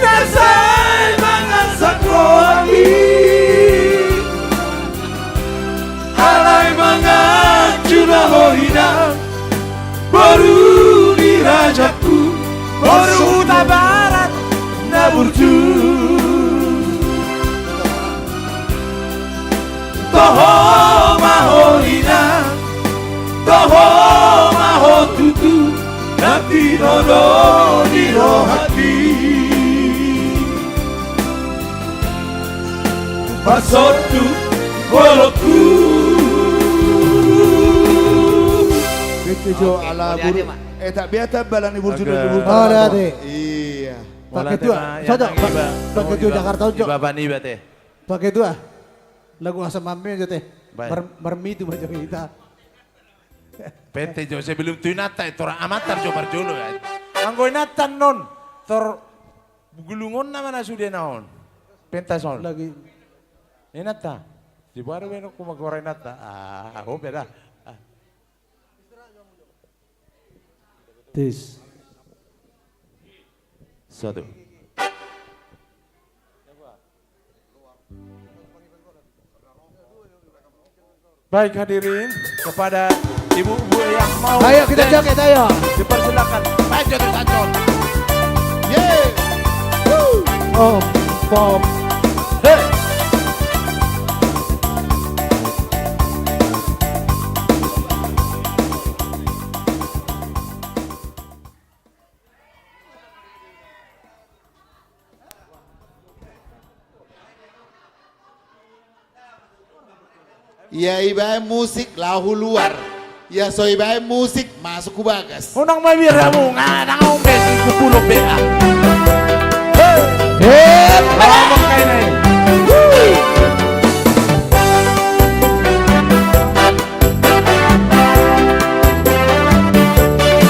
Na sai mangansak rohami. Alai mangacu do ho inang, boru ni rajaku, boru Hutabarat na burju. Toho ma ho inang, toho ma ho tutu, na pir Olo di rohangki. Pasontu bolongku. Betul jo, ala burju. Eh, tak biasa bala ni burju. Iya. Pakai dua. Sojo, pakai dua Jakarta, Sojo. Iba bani iba te. Pakai dua. Lagu Asam Mamme jo te. Baik. Mar-, marmitu ma jo hita. Pete jo, sebelum tu inanta, eh, tora amanta jo parjolo, eh. Anggo inanta non, tor gulungonna ma na sude na on. Pentas on. Lagi. Inanta. Di baru menok kuma gora inanta. Ah, oh, beda. Ah. Tes. Satu. Baik, hadirin, kepada ibu-ibu yang mau, ayo, kita joget, ayo. Dipersilakan. Maju tuh, Sacon. Yeay. Woo. Om, pom. Hei. Ia ibaen musik laho hu luar. Ia so ibaen musik masuk hu bagas. Unang mabiar hamu, nga nang aung besi kupulung bea. Hei. Hei. Ngomong kayak ini. Wuh.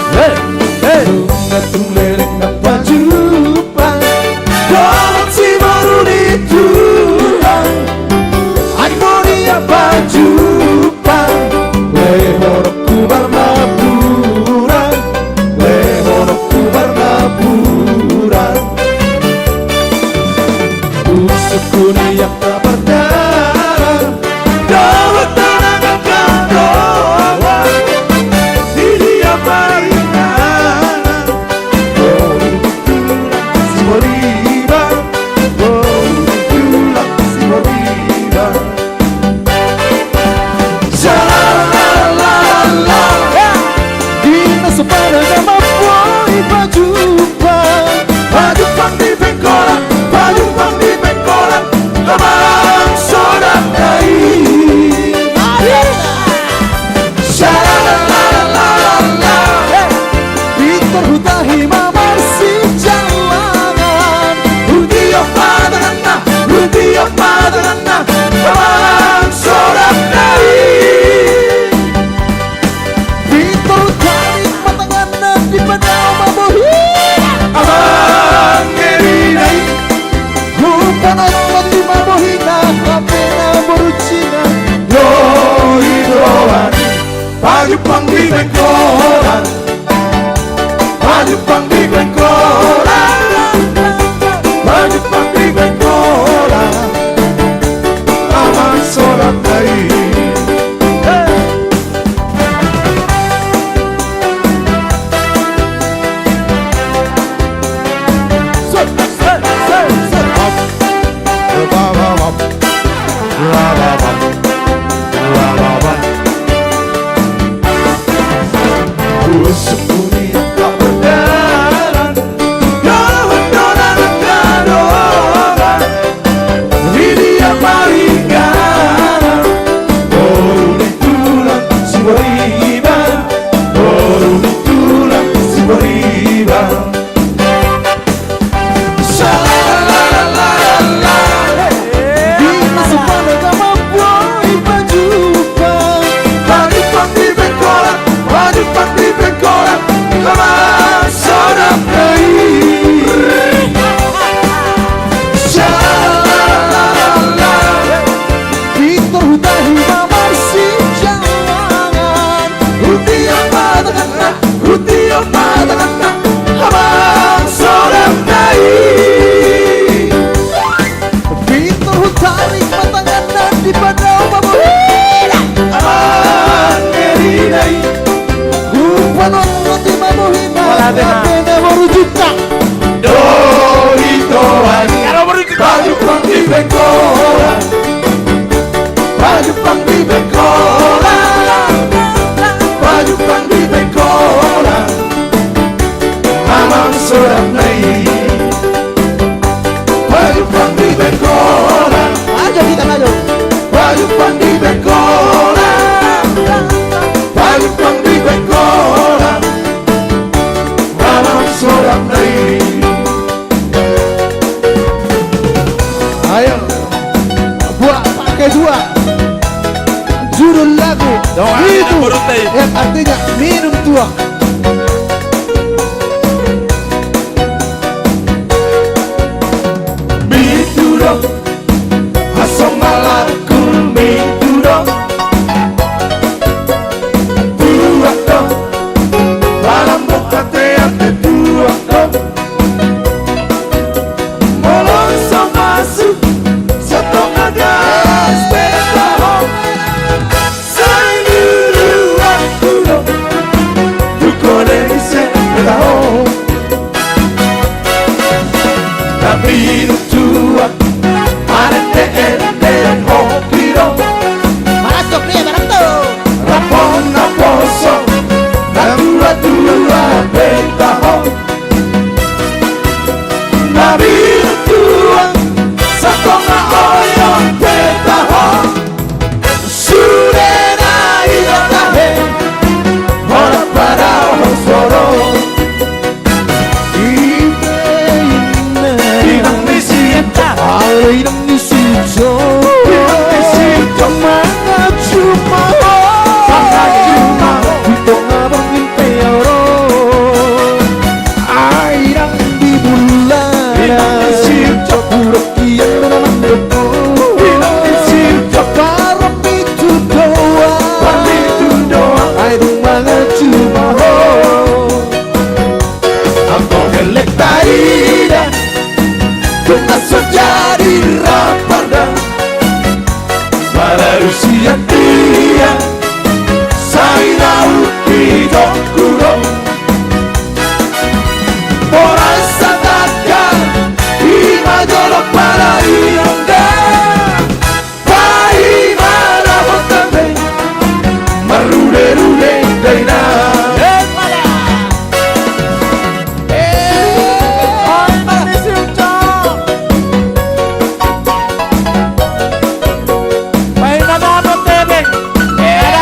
Hei, hei. Nunga tung leleng nang pajumpang dohot si boru ni tulang. Anggo dia pajumpang, lehononku marnapuran, lehononku marnapuran. Usungkun ia na pardalan, dohot dongan angka dongan, di dia paringanan, boru ni tulang si Boriba, boru ni tulang si Boriba. Sha-la-la-la-la-la. Di na so pada na mambohi pajumpang, pajumpang di Bengkolan, pajumpang di Bengkolan, amang sonang nai. Sha-la-la-la-la-la. Pintor hutahi ma marsijalangan, hutiop ma tanganna, hutiop ma tanganna, amang sonang nai. Pintor hutahi ma tanganna, dipadao ma bohina, amang eri nai. Hupanorot i ma bohina, hape na boru Cina, lohi rohana. Pajumpang di Bengkolan, pajumpang di Bengkolan, pajumpang di Bengkolan, amang sonang nai. Hei. Set, set, set, set. Up. Ba, ba, ba. Ra, ba, ba. Ra, ba, ba. Usungkun ia na pardalan, dohot dongan angka dongan, di dia paringanan, boru ni tulang si Boriba, boru ni tulang si Boriba. Sha-la-la-la-la-la. Di na so pada na mambohi pajumpang, pajumpang di Bengkolan, pajumpang di Bengkolan, amang sonang nai. Sha-la-la-la-la-la. Pintor hutahi ma marsijalangan, hutiop ma tanganna, hutiop ma tanganna, amang sonang nai. Pintor hutarik ma tanganna, dipadao ma bohina, amang eri nai. Hupanorot i ma bohina, hape na boru Juntang. Dohot i tohani. Pajumpang di Bengkolan, pajumpang di Bengkolan, pajumpang di Bengkolan, Pang di Bengkola, pang, pang di Bengkola, malam solang na i. Ayo, buat pakai dua. Judul lagu Minum Tuak, yang artinya minum tuak. Minum tuak. Asong malangkul minum tuak. Tuak do. Dalam buka teate tuak do. Molo so masuk satonga gas peta ho. Sai luluan tuak. Tuak do ise peta ho. Tapi tuak, ande-ande ho piro. Masuk nih, barang tuh. Rap on naposo, na tua-tua peta ho. Tapi tuak, satonga oyo peta ho. Sude na i do tahe, holan pada hosoro. Ine, ine. Inang ni si Enta. Ale inang ni si Jo. Inang ni si Jo. Mangan jumolo. Mangan jumolo. Di tonga borngin pe ro. Ai inang di bulan. Inang ni si Jo. Buruk ian na mandoko. Inang ni si Jo. Parmitu doang. Parmitu doang. Ai dung mangan jumolo. Anggo gelek taida, tung na so jadi rap pardang. Mararu sian dia, sai naung didok hudok. Boras satangka, i ma jolo pala i ongga. Paima dapot tambe, marrude-rude daina. Eh, pala. Eh, oi, pala. Paima dapot tambe. Eh,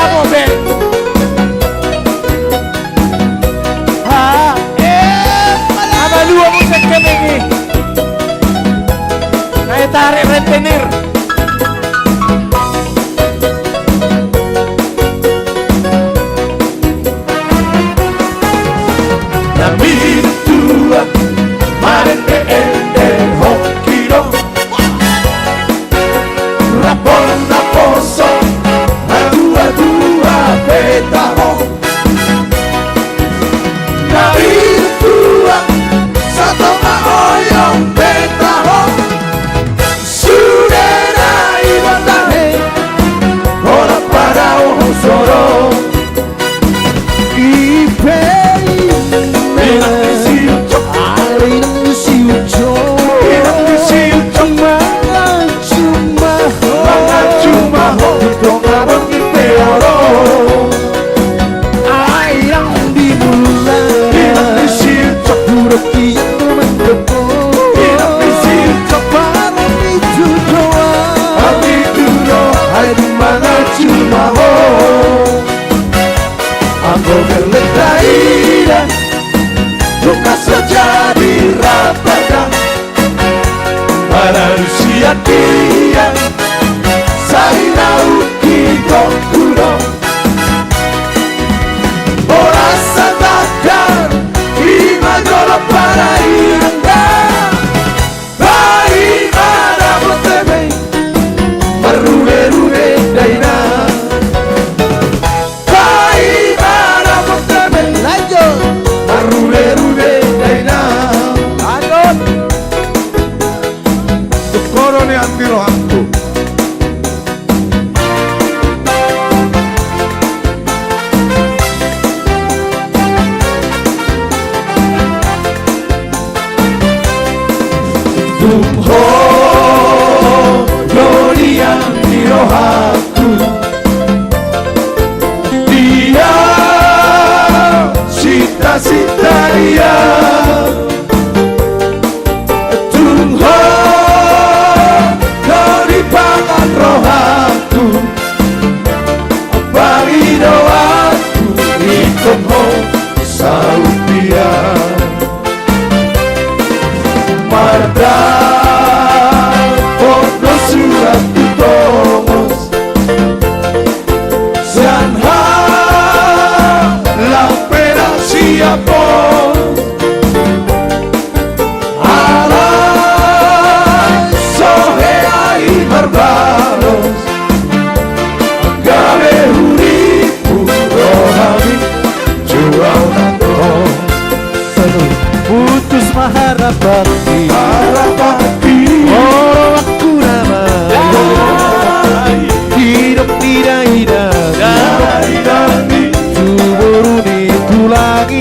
Harapanki. Harapanki. Oloanku nama. Dai. Hidop ni dainang. Dainang i. Tu boru ni tulang i.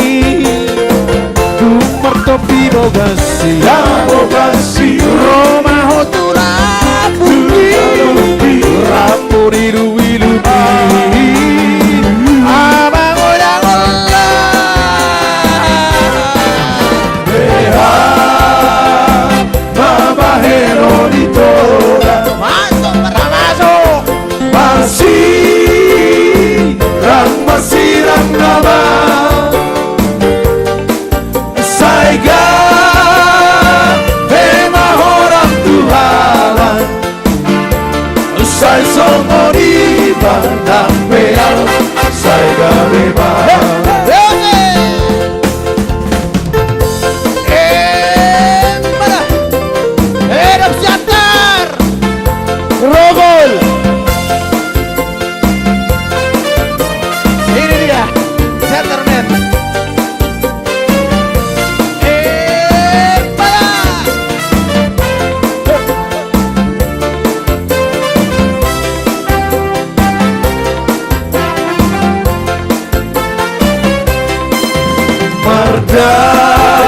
Tung martompi bogas i. Bogas i. Ro ma ho tu lambungki. Tu lambungki. Rap Pudi luwi-luwi. Amang Odang Olang. Beha ma bahenon ni toda. Masuk, masuk. Marsirang, marsirang nama. Sai gabe ma ho tu halak. Sai songon i ma nang pe au, sai gabe ma. Eh, mana? Eh, Dam Siantar. Rogol. Ini dia, Siantar Man.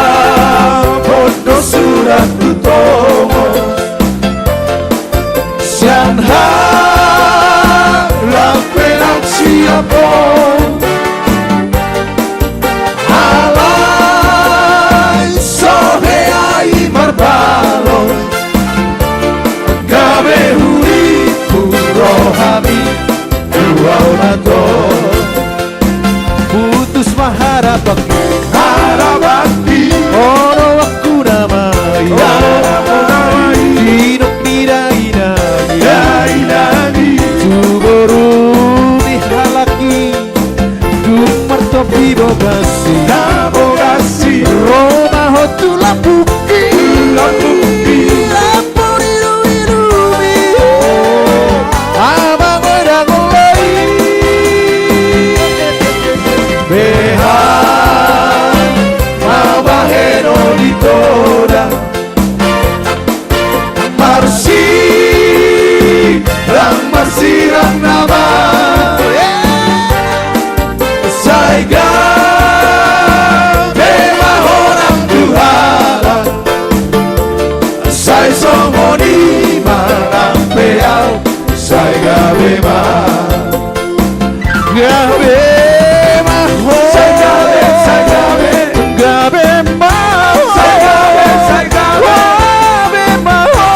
Mardapot do surat tu tomos. Sian halak pe nang siap on. Alai so hea i marbalon. Gabe huripur rohami. Dua onato. Putus ma harapanki. Harapanki. Oloanku nama i. Oloanku nama i. Hidop ni dainang i. Dainang i. Tu boru ni halak i. Tung martompi bogas i. Na bogas i. Ro ma ho tu lambungki. Tu lambungki. Lapo ni luwi-luwi. Amang Odang Olang. Beha ma bahenon ni toda. Marsirang, marsirang nama. Sai gabe ma ho tu halak. Sai songon i ma nang pe au, sai gabe ma. Gabe ma ho. Sai gabe, sai gabe. Gabe ma ho. Sai gabe, sai gabe. Gabe ma ho.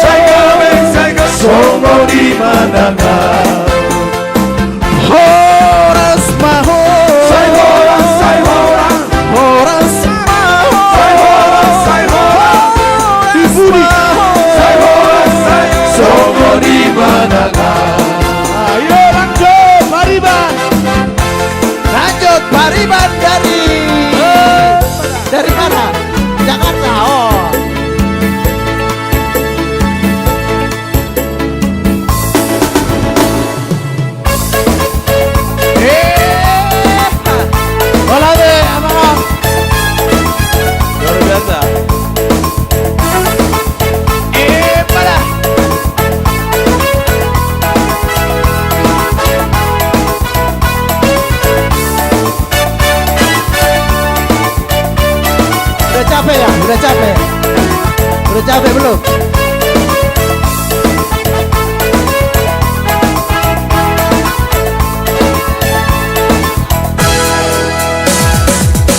Sai gabe, sai gabe. Songon i ma nang au. Horas ma ho. Sai horas, sai horas. Horas ma ho. Sai horas, sai horas. Horas ma ho. Sai horas, sai horas. Songon i ma nang au. Ayo, lanjut, Pariban. Lanjut, Pariban dari, dari mana? Jakarta, oh. Eh, hola be, amang. Luar biasa. Eh, pada. Udah capek ya? Udah capek? Udah capek belum?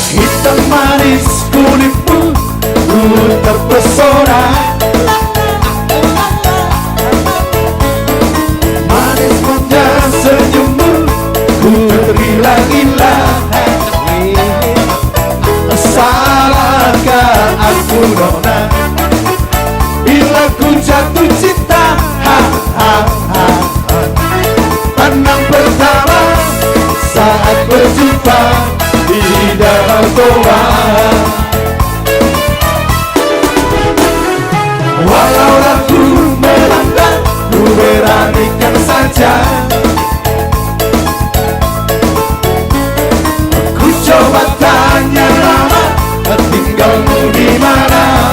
Hitam manis kulitmu, ku terpesona. Manis manja senyummu, ku tergila-gila. Salahkah aku, nona, bila ku jatuh cinta? Ha, ha, ha, ha. Pandang pertama saat berjumpa di Danau Toba. Walau ragu melangkah, ku beranikan saja. Ku coba tanya nama, tinggalmu di mana?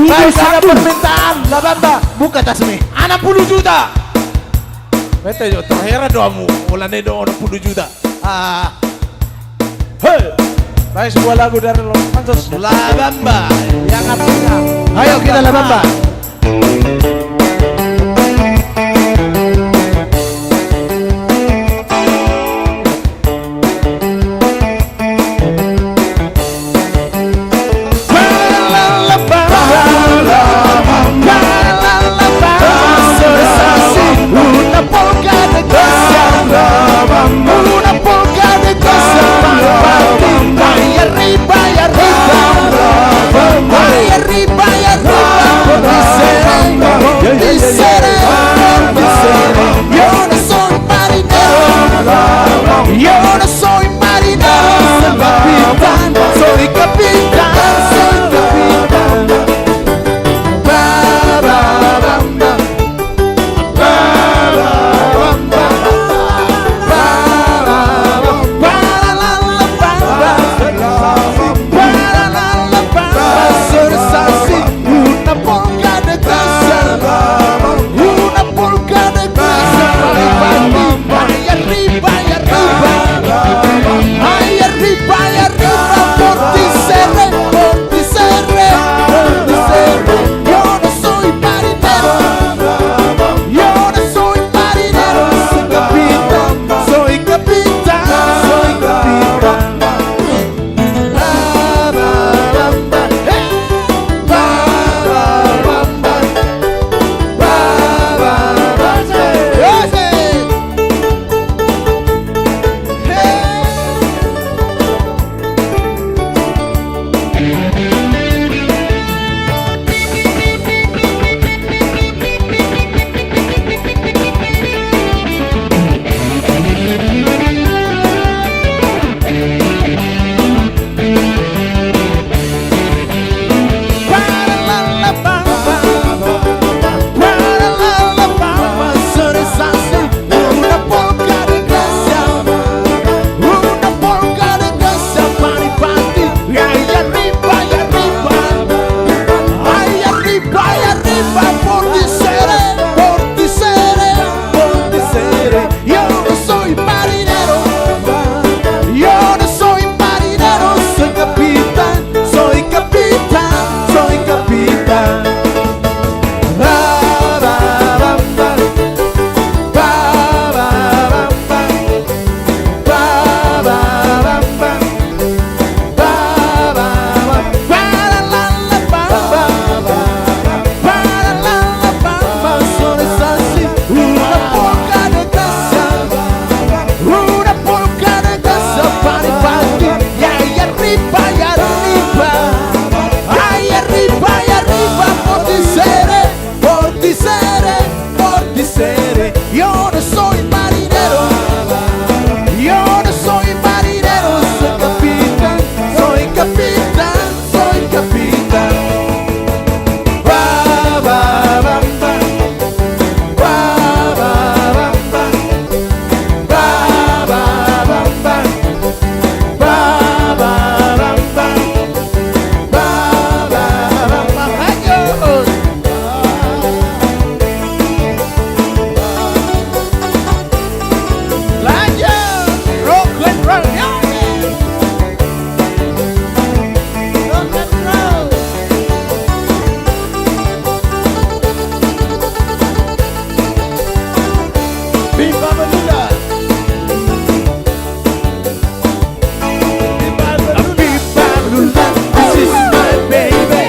Baik, ada permintaan, La Bamba, buka tasmi. Enam puluh juta. Bete jo, terheran do hamu, holan i do enam puluh juta. Ah. Hei. Baik, sebuah lagu dari Los Pansos. La Bamba, yang artinya, ayo kita La Bamba. Soy capitán, soy capitán, soy capitán. Ba, ba, ba, ba. Ba, ba, ba, ba. Ba, ba, ba, ba. Ba, la, la, la, ba, ba. Ba, la, la, la, ba, ba. Soy sa, si. Una polca de grasa, una polca de grasa, vai, vai, vai, arriba, arriba, arriba, arriba, forti, seré, forti, seré, forti, seré. Yo no soy marinero, yo no soy marinero, soy capitán, soy capitán, soy capitán. Yo no soy marinero, yo no soy marinero, soy capitán, soy capitán, soy capitán. Ba, ba, ba, ba. Ba, ba, ba, ba. Ba, ba, ba, ba. Forti seré, forti seré, forti seré. Yo no soy marinero, yo no soy marinero, soy capitán, soy capitán, soy capitán. Ba, ba, ba, ba. Ba, ba, ba, ba. Ba, ba, ba, ba. Ba, ba, ba, ba. Ba, ba, ba, ba. Lanjut. Lanjut. Rock and roll. Yo. Rock and roll. Viva Belula. Viva Belula, this is my baby.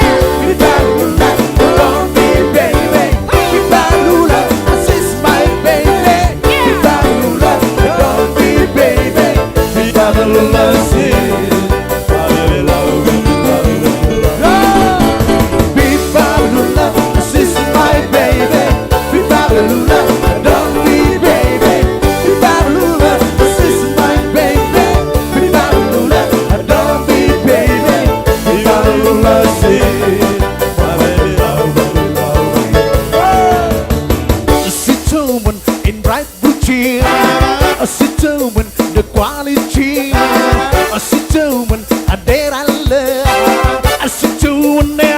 Viva Belula, don't be baby. Viva Belula, this is my baby. Viva Belula, don't be baby. Viva Belula, sí. Viva Belula, this is my baby. Viva Belula, don't be baby. Viva Belula, this is my baby. Viva Belula, don't be baby. Viva Belula, sí. Sitio in bright blue jeans. Sitio in the quality. Sitio in the red and love. Sitio in the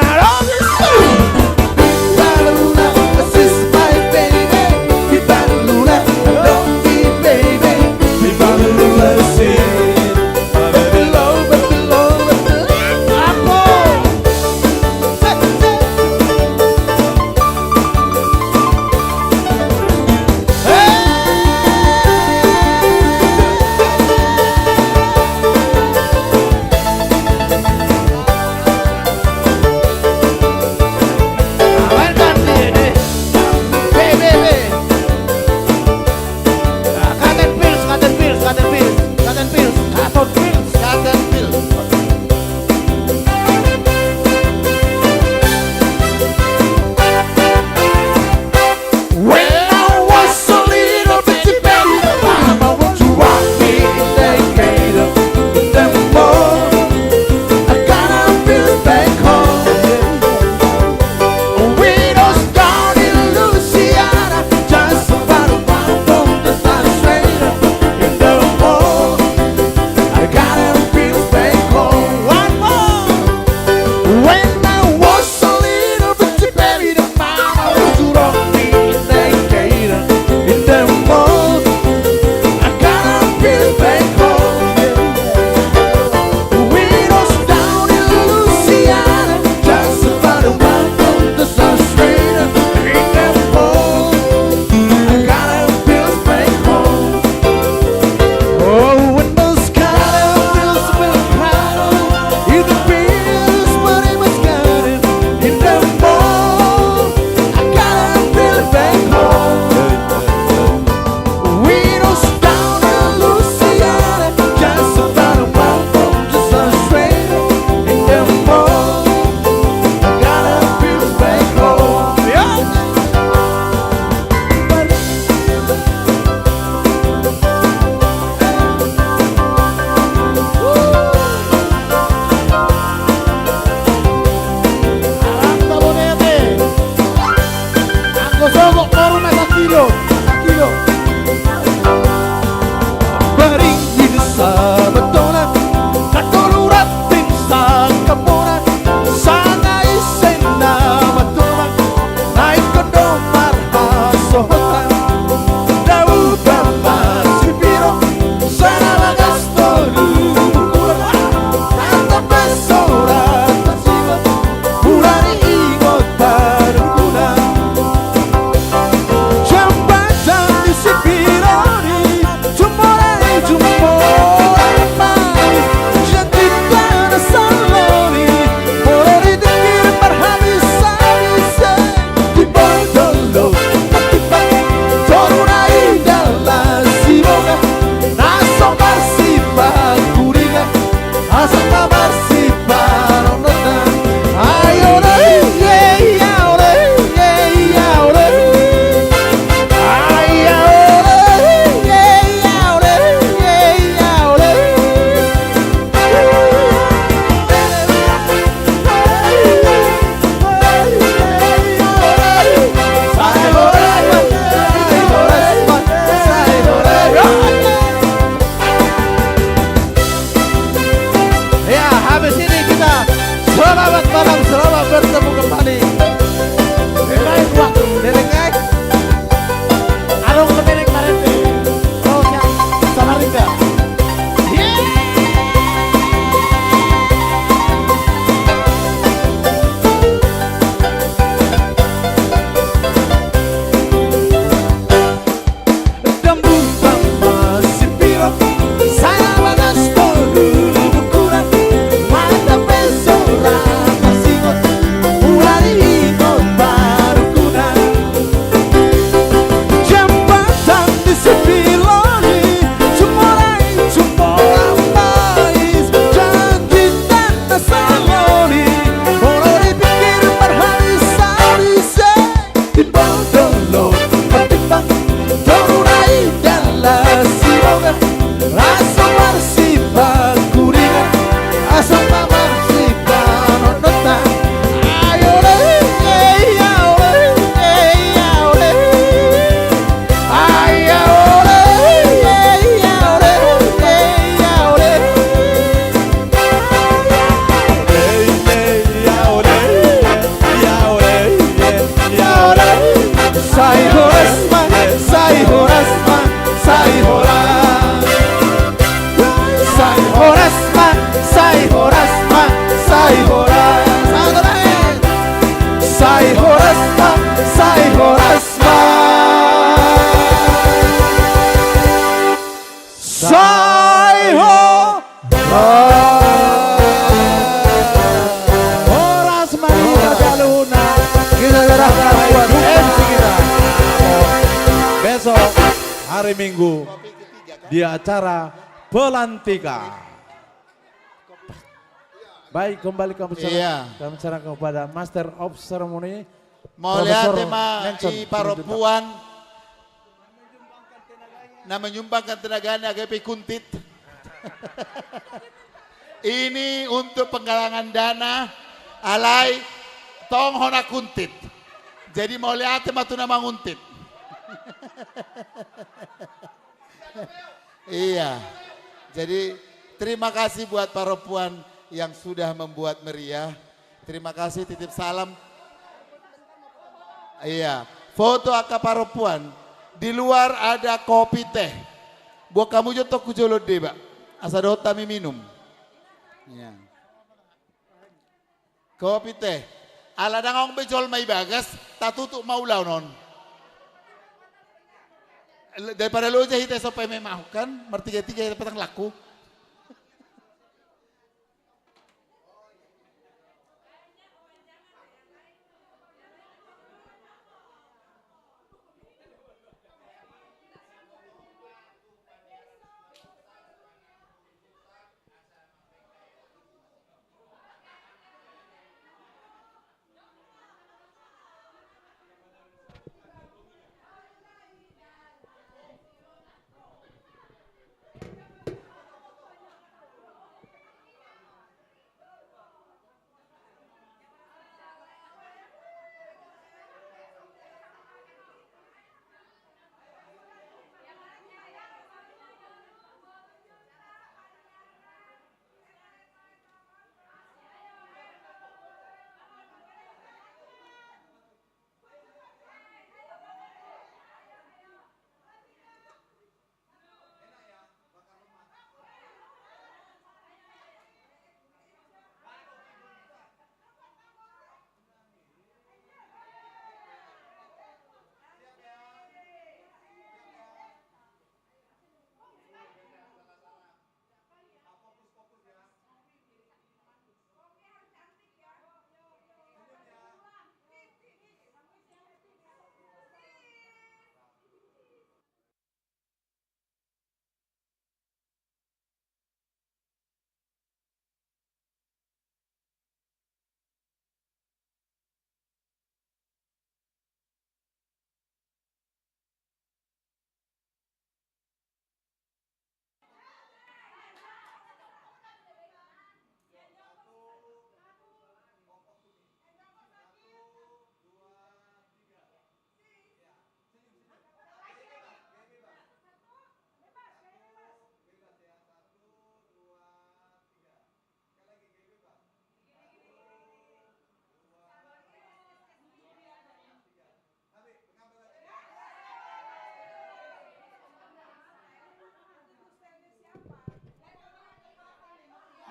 Sai ho! Horas ma di hita saluhutna. Kita serahkan buat M C kita. Besok hari Minggu di acara pelantikan. Baik, kembali kami serah-, iya, kami serahkan kepada Master of Ceremony, Profesor Nelson Simanjuntak. Mauliate ma di parompuan na menyumbangkan tenagana, gabe kuntit. Ini untuk penggalangan dana, alai tong hona kuntit. Jadi mauliate ma tu na manguntit. Iya. Jadi, terima kasih buat parompuan yang sudah membuat meriah. Terima kasih, titip salam. Iya. Foto angka parompuan. Di luar ada kopi teh. Buat hamu jo tong tu jolo deba. Asa dohot hami minum. Iya. Kopi teh. Ala ndang adong be jolma di bagas, tatutup ma ulaon on. Daripada loja hita so paima-imaon kan, martiga-tiga hita pe ndang laku.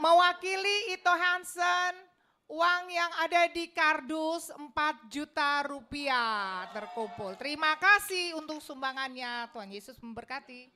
Mewakili Ito Hansen, uang yang ada di kardus empat juta rupiah terkumpul. Terima kasih untuk sumbangannya. Tuhan Yesus memberkati.